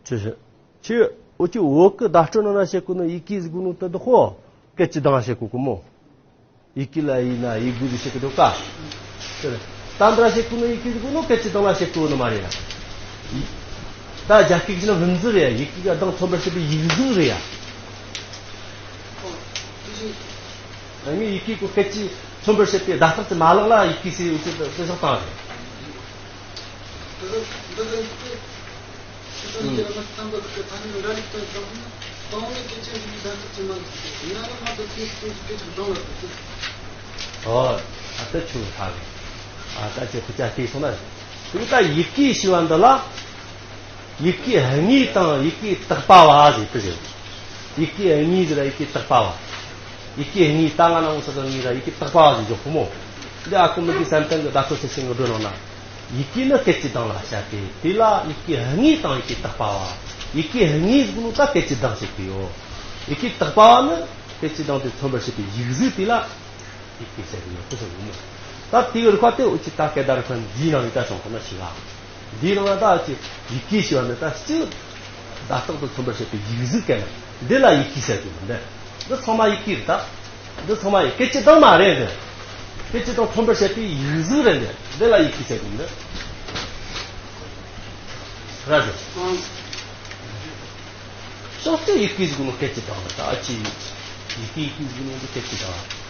ཅི་ཞིག་ཅི། འུ་ཅི་བོད་ཀྱི་བརྡ་སྤྲོད་ནང་ན་བཤད་གོ་ནོ་ཡི་གེ་ཟེར་གོ་ནོ་དེ་དེ་ཧོ། སྐད་ཅིག་གདངས་བཤད་གོ་གི་མོ། ཡི་གེ་ལ་ཡིན་ན་ཡི་གུ་ཟེར་བཤད་གི་འདུག་ག་ད་འདྲ་བཤད་གོ་ནོ་ཡི་གེ་ཟེར་གོ་ནོ་སྐད་ཅིག་གདངས་ལ་བཤད་གོ་ནོ་མ་རེད་ཡ། ད་རྒྱ་སྐད་ཀྱི་ན་文字རེད་ཡ། ཡི་གེ་གི་གདངས་མཚོན་པར་བྱེད་པའི་ཡིག་གཟུགས་རེད་ཡ། ངས་ཡི་གེ་གི་སྐད་ཅིག་མཚོན་པར་བྱེད་པའི་བརྡ་རྟགས་ཀྱི་མ་ལག་ལ་ཡི་གེ་ཟེར་ཡོད་ཀྱི་དེ་བཞག་སྟངས་རེད། ཨོ། ཨ་ད་ཆུ་ཧ་གི། ཨ་ད་ཅི་ཁུ་ཅག་དེ་སོང་ན། དེ་ད་ཡི་གེ་ཞེས་པ་འདི་ལ། ཡི་གེ་དངོས་དང་ཡི་གེ་དག་པ་བ་ཟེར་དེ་རེད། ཡི་གེ་དངོས་ཟེར་ཡི་གེ་དག་པ་བ། ཡི་གེ་དངོས་ད་ང་ན་འོང་ས་དང་དངོས་ར་ཡི་གེ་དག་པ་བ་ཟེར་འཇོག་གི་མོ། འདི་ཨ་ཁུ་མི་གི་བསམ་གཏན་གི་བརྡ་སྤྲོད་ཚེ་ཤིང་གི་སྒྲོ་ནང་ན། ཡི་གེ་ནི་སྐད་ཅིག་གདངས་ལ་བཤད་དེ། དེ་ལ་ཡི་གེ་དངོས་དང་ཡི་གེ་དག་པ་བ། ཡི་གེ་དངོས་ཟེར་གོ་ནོ་ད་སྐད་ཅིག་གདངས་བཤད་གི་ཡོད། ཡི་གེ་དག་པ་བ་ནི་སྐད་ཅིག་གདངས་དེ་མཚོན་པར་བྱེད་པའི་ཡིག་གཟུགས་དེ་ལ་ཡི་གེ་ཟེར་གི་ཡོད་དེ་ཟེར་གི་མོ། ད་དེ་གི་རིགས་པ་དེ་འུ་ཅི་ད་སྐད་བརྡ་རིག་པ་འདིའི་ནང་ནས་ད་བྱུང་ཁོ་ན་ཞིག་ལ། འདིའི་ནང་ན་ད་ཅི་ཡི་གེ་ཞེས་པ་འདི་ད་སྤྱི། བརྡ་རྟགས་དང་མཚོན་པར་བྱེད་པའི་ཡིག་གཟུགས་སྐད་ལ་འདི་ལ་ཡི་གེ་ཟེར་གི་མི་འདི། འདི་ཚང་མ་ཡི་གེ་རེད་ད། འདི་ཚང་མ་ཡི་སྐད་ཅིག་གདངས་མ་རེད་འདི། སྐད་ཅིག་གདངས་མཚོན་པར་བྱེད་པའི་ཡིག་གཟུགས་རེད་འདི། འདི་ལ་ཡི་གེ་ཟེར་གི་མི་འདི། ར་ཟེར། ཨང་། ཤོག་ཚེ་ཡི་གེ་ཟེར་གི་མི་སྐད་ཅིག་གདངས་རེད་ད་ཨ་ཅི། ཡི་གེ་ཡི་གེ་ཟེར་གི་མི་འདི་སྐད་ཅིག་གདངས།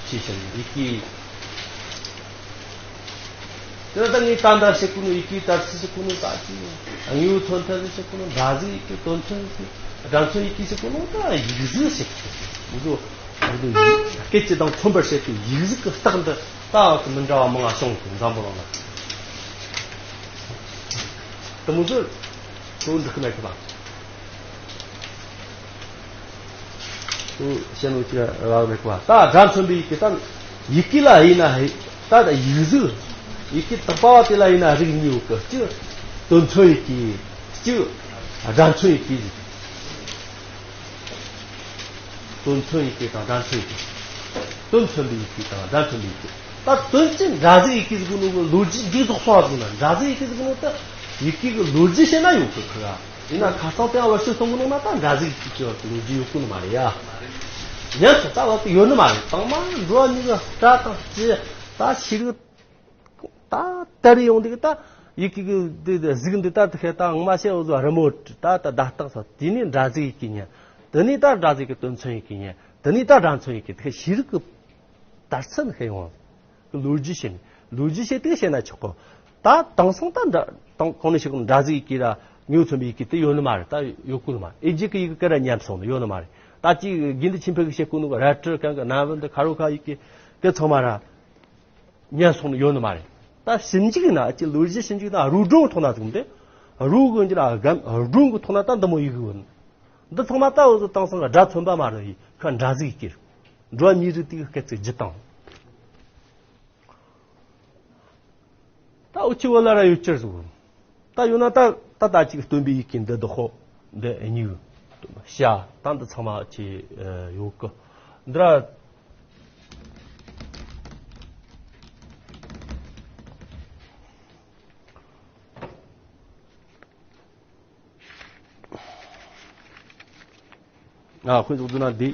ཅི་ཟེར་ཡི་གེ། དེ་ལ་ད་ངས་ད་འདྲ་བཤད་གོ་ནོ་ཡི་གེ་དར་ཚིག་བཤད་གོ་ནོ་ད་ཅི། དངོས་པོ་མཚོན་ཐབས་བཤད་གོ་ནོ། སྒྲ་གཟུགས་ཡི་གེ། དོན་མཚོན་ཡི་གེ། སྒྲ་མཚོན་ཡི་གེ་བཤད་གོ་ནོ་ད་ཡིག་གཟུགས་བཤད་གོ་ནོ། འུ་ཚོ་སྐད་ཅིག་གདངས་མཚོན་པར་བྱེད་པའི་ཡིག་གཟུགས་ཀྱི་རྟགས་འདི་ད་མི་འདྲ་བ་མང་ང་བྱུང་གི་འཛམ་བུ་གླིང་ལ། དེ་མོ་ཚོ་གཙོ་བོ་འགྲིག་གི་མེད་གི་ལ། ཁོ་བཤད་ནོ་ཅི་ར་མེད་གོ། ད་སྒྲ་མཚོན་པའི་ཡི་གེ་ད་ཡི་གེ་ལ་ཡིན་ན་ཧེ། ད་ད་ཡིག་གཟུགས་ཡི་གེ་དག་པ་བ་དེ་ལ་ཡིན་ན་རིགས་གཉིས་ཡོད་གི། གཅིག་དོན་མཚོན་ཡི་གེ། གཅིག་སྒྲ་མཚོན་ཡི་གེ་ཟེར། དོན་མཚོན་ཡི་གེ་དང་སྒྲ་མཚོན་ཡི་གེ། དོན་མཚོན་པའི་ཡི་གེ་དང་སྒྲ་མཚོན་པའི་ཡི་གེ། ད་དོན་ཅན་སྒྲ་གཟུགས་ཡི་གེ་ཟེར་གོ་ནོ་གི་ལོ་རྒྱུས་མཇུག་རྫོགས་སོང་བ་ཟེར་ན། སྒྲ་གཟུགས་ཡི་གེ་ཟེར་གོ་ནོ་ད་ཡི་གེ་གི་ལོ་རྒྱུས་བཤད་ན་ཡོད་གི་ཁི་ག། ཡིན་ན་ཁ་སང་དེ་ཡང་བར་ཤོད་གཏོང་གི་ནོ་ན་ད་སྒྲ་གཟུགས་ཡི་གེ་གི་ལོ་རྒྱུས་ཡོད་གི་ནི་མ་རེད་ཡ། ཉན་ཐོས་ད་བར་དུ་ཡོད་ནི་མ་རེད། དང་མ་འགྲོ་བ་མྱི་གི་སྐྲ་དང་ལྕེ་ད་ཤེས་རིག་ད་དར་ཡོང་དུས་ད་ཡི་གེ་གི་འདི་གཟུགས་འདི་ད་དེ་ཁེ་ད་ངོ་མ་བཤད་འུ་ཚོ་རི་མོ་བྲིས་ད་ད་བརྡ་རྟགས་སོགས། དེ་ནས་སྒྲ་གཟུགས་ཡི་གེ་ཉན། དེ་ནས་ད་སྒྲ་གཟུགས་ཡི་གེ་དོན་མཚོན་ཡི་གེ་ཉན། དེ་ནས་ད་སྒྲ་མཚོན་ཡི་གེ། དེ་ཁེ་ཤེས་རིག་གི་དར་ཚད་ནི་ཁེ་ཡོང་། ལོ་རྒྱུས་བཤད་ནས། ལོ་རྒྱུས་བཤད་དུས་བཤད་ན་ཆོག་གོ། ད་དེང་སང་ད་འདྲ་དང་གོང་ནས་བཤད་གོ་ནོ་སྒྲ་གཟུགས་ཡི་གེ་ར་དངོས་མཚོན་པའི་ཡི་གེ་དེ་ཡོད་ནི་མ་རེད། ད་ཡོད་གོ་ནི་མ་རེད། ཨེ་ཇི་གི་ཡི་གེ་ག་ར་ཉམས་སོང་ནི་ཡོད་ནི་མ་རེད། ད་ཅིག་དགེ་འདུན་ཆོས་འཕེལ་གི་བཤད་གོ་ནོ་རལ་གྲི་གང་གི་ན་བུན་དུ་ཁ་རོ་ཁ་ཡི་གེ་དེ་ཚང་མ་ར་ཉམས་སོང་ནི་ཡོད་ནི་མ་རེད། ད་ཞིབ་འཇུག་ན་ཅིག་ལོ་རྒྱུས་ཞིབ་འཇུག་ན་རུའུ་སྒྲུང་ཐོག་ན་ཟུག་འདི་རུའུ་གི་འགྱུར་སྒམ་སྒྲུང་གི་ཐོག་ན་ད་འདི་མོ་ཡི་གེ་ཡོད་ནི། འདི་ཚང་མ་ད་འུ་ཚོ་དེང་སང་གི་སྒྲ་མཚོན་པ་མ་རེད། ཡི་གེ་སྒྲ་གཟུགས་ཡི་གེ་རེད། འགྲོ་བ་མིའི་རིགས་དེ་གི་སྐད་ཚིག་བརྒྱུད་སྟངས། ད་འུ་ཅི་བོ་ལ་ར་ཡོད་ཅེར་ཟུག་ད་ཡོད་ན་ད་ད་ད་ཅིག་སྟོན་པའི་ཡི་གེ་འདི་བདག་ཧོ། འདི་གཉིས་ཤ་ད་འདི་ཚང་མ་ཅི་ཡོད་གི་འདི་ར། ཨ་ཁོས་ཟུག་འདུག་ན་འདི་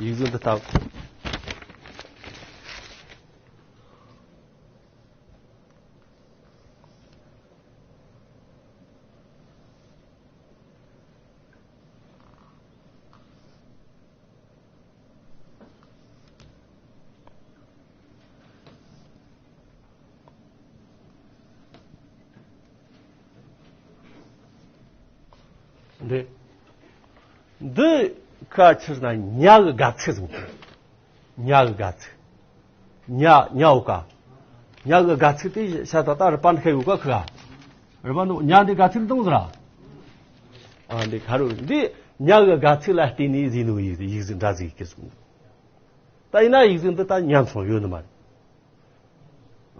ཡིག་གཟུགས་འདི་ལྟ། འདི། འདི་ཁ་ཕྱིར་ན་ཉ་གི་སྒལ་ཚིགས་ཟེར་གོ། ཉ་གི་སྒལ་ཚིགས། ཉ་ཉ་འོ་ཀ་ཉ་གི་སྒལ་ཚིགས་དེ་ཤ་ད་ད་རི་པན་ཤེས་ཡོད་ཀ་ཁི་ག་རི་པན་ཉ་འདི་སྒལ་ཚིགས་འདང་ཟེར་ར། ཨ་འདི་ཁ་རུ་འདི་ཉ་གི་སྒལ་ཚིགས་ལ་བརྟེན་ནས་ཟིན་ནོ་ཡིག་ཡིག་ཟིག་འདྲ་ཟིག་གི་ཟེར་གོ། ད་ཡིན་ན་ཡིག་ཟིག་འདི་ད་ཉམས་སོང་ཡོད་ནི་མ་རེད།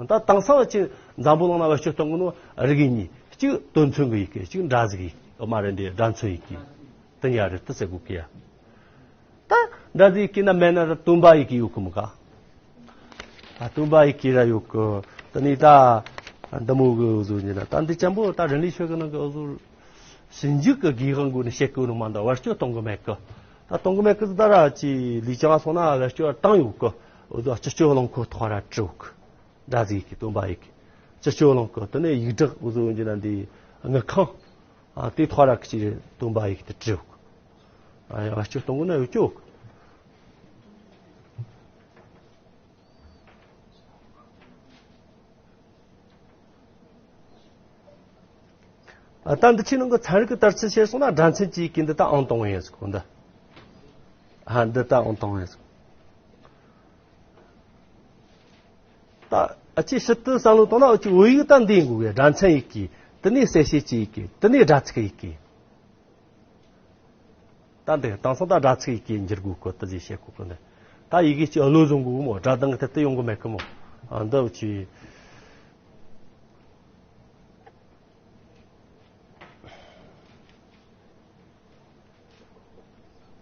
ད་དེང་སང་ཅི་འཛམ་བུ་གླིང་ན་བེད་སྤྱོད་གཏོང་གི་ནོ་རིགས་གཉིས། གཅིག་དོན་མཚོན་གི་ཡི་གེ། གཅིག་འདྲ་ཟིག་གི་ཡི་གེ། ཨོ་མ་རེད། འདི་སྒྲ་མཚོན་ཡི་གེ། དེ་གཉིས་རེད་དེ་ཟེར་གོ་གི་ཡ། ད་འདྲ་ཟིག་གི་ན་མེད་ན་ད་སྟོན་པ་ཡི་གེ་ཡོད་གི་མོ་ཀ་ད་སྟོན་པ་ཡི་གེ་ར་ཡོད་གི། དེ་ནས་ད་འདི་མོ་གི་འུ་ཟོ་ཉིན་ན་ད་འདི་ཅན་པོ་ད་རིན་ལི་ཆོས་གི་ནང་གི་འུ་ཟོ་ཞིབ་འཇུག་གི་དགེ་དབང་སྒོ་ནས་བཤད་གི་ནོ་མ་འདྲ་བེད་སྤྱོད་གཏོང་གི་མེད་གི། ད་གཏོང་གི་མེད་གི་ཟེར་ད་ར་ཅི་ལི་ཅང་སོང་ན་བེད་སྤྱོད་བཏང་ཡོད་གི། འུ་ཟོ་སྤྱི་སྤྱོད་རླངས་འཁོར་ཐོག་ར་བྲིས་ཡོད་གི། འདྲ་ཟིག་གི་སྟོན་པ་ཡི་གེ། སྤྱི་སྤྱོད་རླངས་འཁོར། དེ་ནས་ཡིག་གྲགས་འུ་ཟོ་འོན་ཀྱི་ན་འདི་དངུལ་ཁང་། ཨ་དེ་ཐོག་ར་གི་སྟོན་པ་ཡི་གེ་དེ་བྲིས་ཡོད་གི། ཨ་ཡ་བེད་སྤྱོད་གཏོང་གི་ན་ཡོད་ཀྱོ་གི། ཨ་ད་འདི་ཆོའི་ནང་གི་ཚན་རིག་གི་དར་ཚུལ་བཤད་སོང་ན་སྒྲ་མཚན་གྱི་ཡི་གེ་འདི་ད་ཨང་དང་པོ་ཡིན་ཟེར་གོ་འདི། ཨ་འདི་ད་ཨང་དང་པོ་ཡིན་ཟེར་གོ། ད་ཨ་ཅེ་ཕྱི་དུ་བསམ་བློ་བཏང་ན་ཨ་ཅེ་བོད་ཡིག་ད་འདི་ཡིན་དགོས་གི། སྒྲ་མཚན་ཡི་གེ། དེ་ནས་གསལ་བྱེད་ཀྱི་ཡི་གེ། དེ་ནས་སྒྲ་ཚིག་ཡི་གེ། ད་འདི་དེང་སང་ད་སྒྲ་ཚིག་ཡི་གེ་འགྱུར་དགོས་གི་དེ་ཟིག་བཤད་གོ་གི་འདི། ད་ཡི་གེ་ཅིག་བློ་བཟང་གོ་མོ་སྒྲ་གདངས་ཐད་དུ་ཡོང་གི་མེད་གི་མོ། ཨ་འདི་ཨ་ཅེ།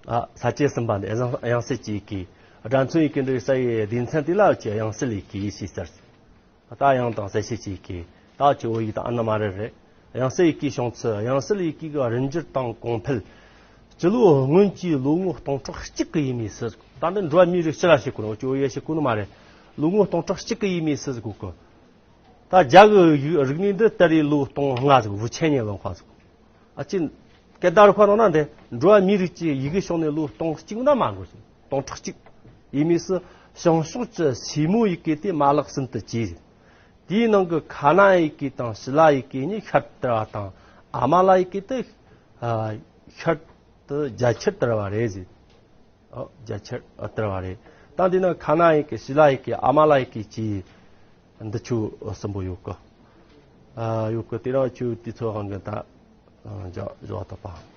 ཨ་ས་བཅད་གསུམ་པ་འདི་དབྱངས་དབྱངས་གསལ་གྱི་ཡི་གེ། སྒྲ་མཚོན་ཡི་གེ་འདི་རིགས་ས་ཡི་སྡེ་ཚན་དེ་ལ་ཅི་དབྱངས་གསལ་ཡི་གེ་ཞེས་ཟེར། ད་དབྱངས་དང་གསལ་བྱེད་ཀྱི་ཡི་གེ། ད་ཅི་བོད་ཡིག་དང་ཨ་ན་མ་རེད་རེད། དབྱངས་གསལ་ཡི་གེའི་བྱུང་ཚུལ། དབྱངས་གསལ་ཡི་གེ་གི་རིམ་འགྱུར་དང་གོང་འཕེལ། སྤྱི་ལོ་སྔོན་གྱི་ལོ་ངོ་སྟོང་ཕྲག་གཅིག་གི་ཡས་མས་སུ། ད་འདི་འགྲོ་བ་མིའི་རིགས་སྤྱི་ལ་བཤད་གོ་ནོ། ཅི་བོད་ཡིག་བཤད་གོ་ནི་མ་རེད། ལོ་ངོ་སྟོང་ཕྲག་གཅིག་གི་ཡས་མས་སུ་གོ་གི། ད་རྒྱ་གི་ཡིག་རིག་གནས་འདི་དར་བའི་ལོ་སྟོང་ལྔ་ཟིག་ཝུ་ཆེན་ཉེ་ལོ་ཁ་ཟིག་ཨ་ཅི་སྐད་བརྡ་རུ་ཁ་ནང་ན་འདི་འགྲོ་བ་མིའི་རིགས་ཀྱི་ཡི་གེ་བྱུང་ནས་ལོ་སྟོང་གཅིག་ན་མ་འགོར་ཞིང་སྟོང་ཕྲག་གཅིག་ཡས་མས་སུ་བྱང་ཕྱོགས་ཀྱི་སེ་མོ་ཡི་གེ་དེ་མ་ལག་གསུམ་དུ་གྱེས། དེའི་ནང་གི་ཁ་ན་ཡི་གེ་དང་ཞི་ལ་ཡི་གེ་གཉིས་ཤར་དར་བ་དང་། ཨ་མ་ལ་ཡི་གེ་དེ་ཤར་དུ་རྒྱ་ཆེར་དར་བ་རེད་ཟེར། ཨོ་རྒྱ་ཆེར་ཨ་དར་བ་རེད། ད་འདི་ན་ཁ་ན་ཡི་གེ་ཞི་ལ་ཡི་གེ་ཨ་མ་ལ་ཡི་གེ་བཅས་འདི་ཆོ་གསུམ་པོ་ཡོད་གི། ཨ་ཡོད་གི། དེ་རང་ཆོ་དེ་ཚོ་དབང་གི་ད་ཨ་འཇོག་འཇོག་ཐུབ་པ།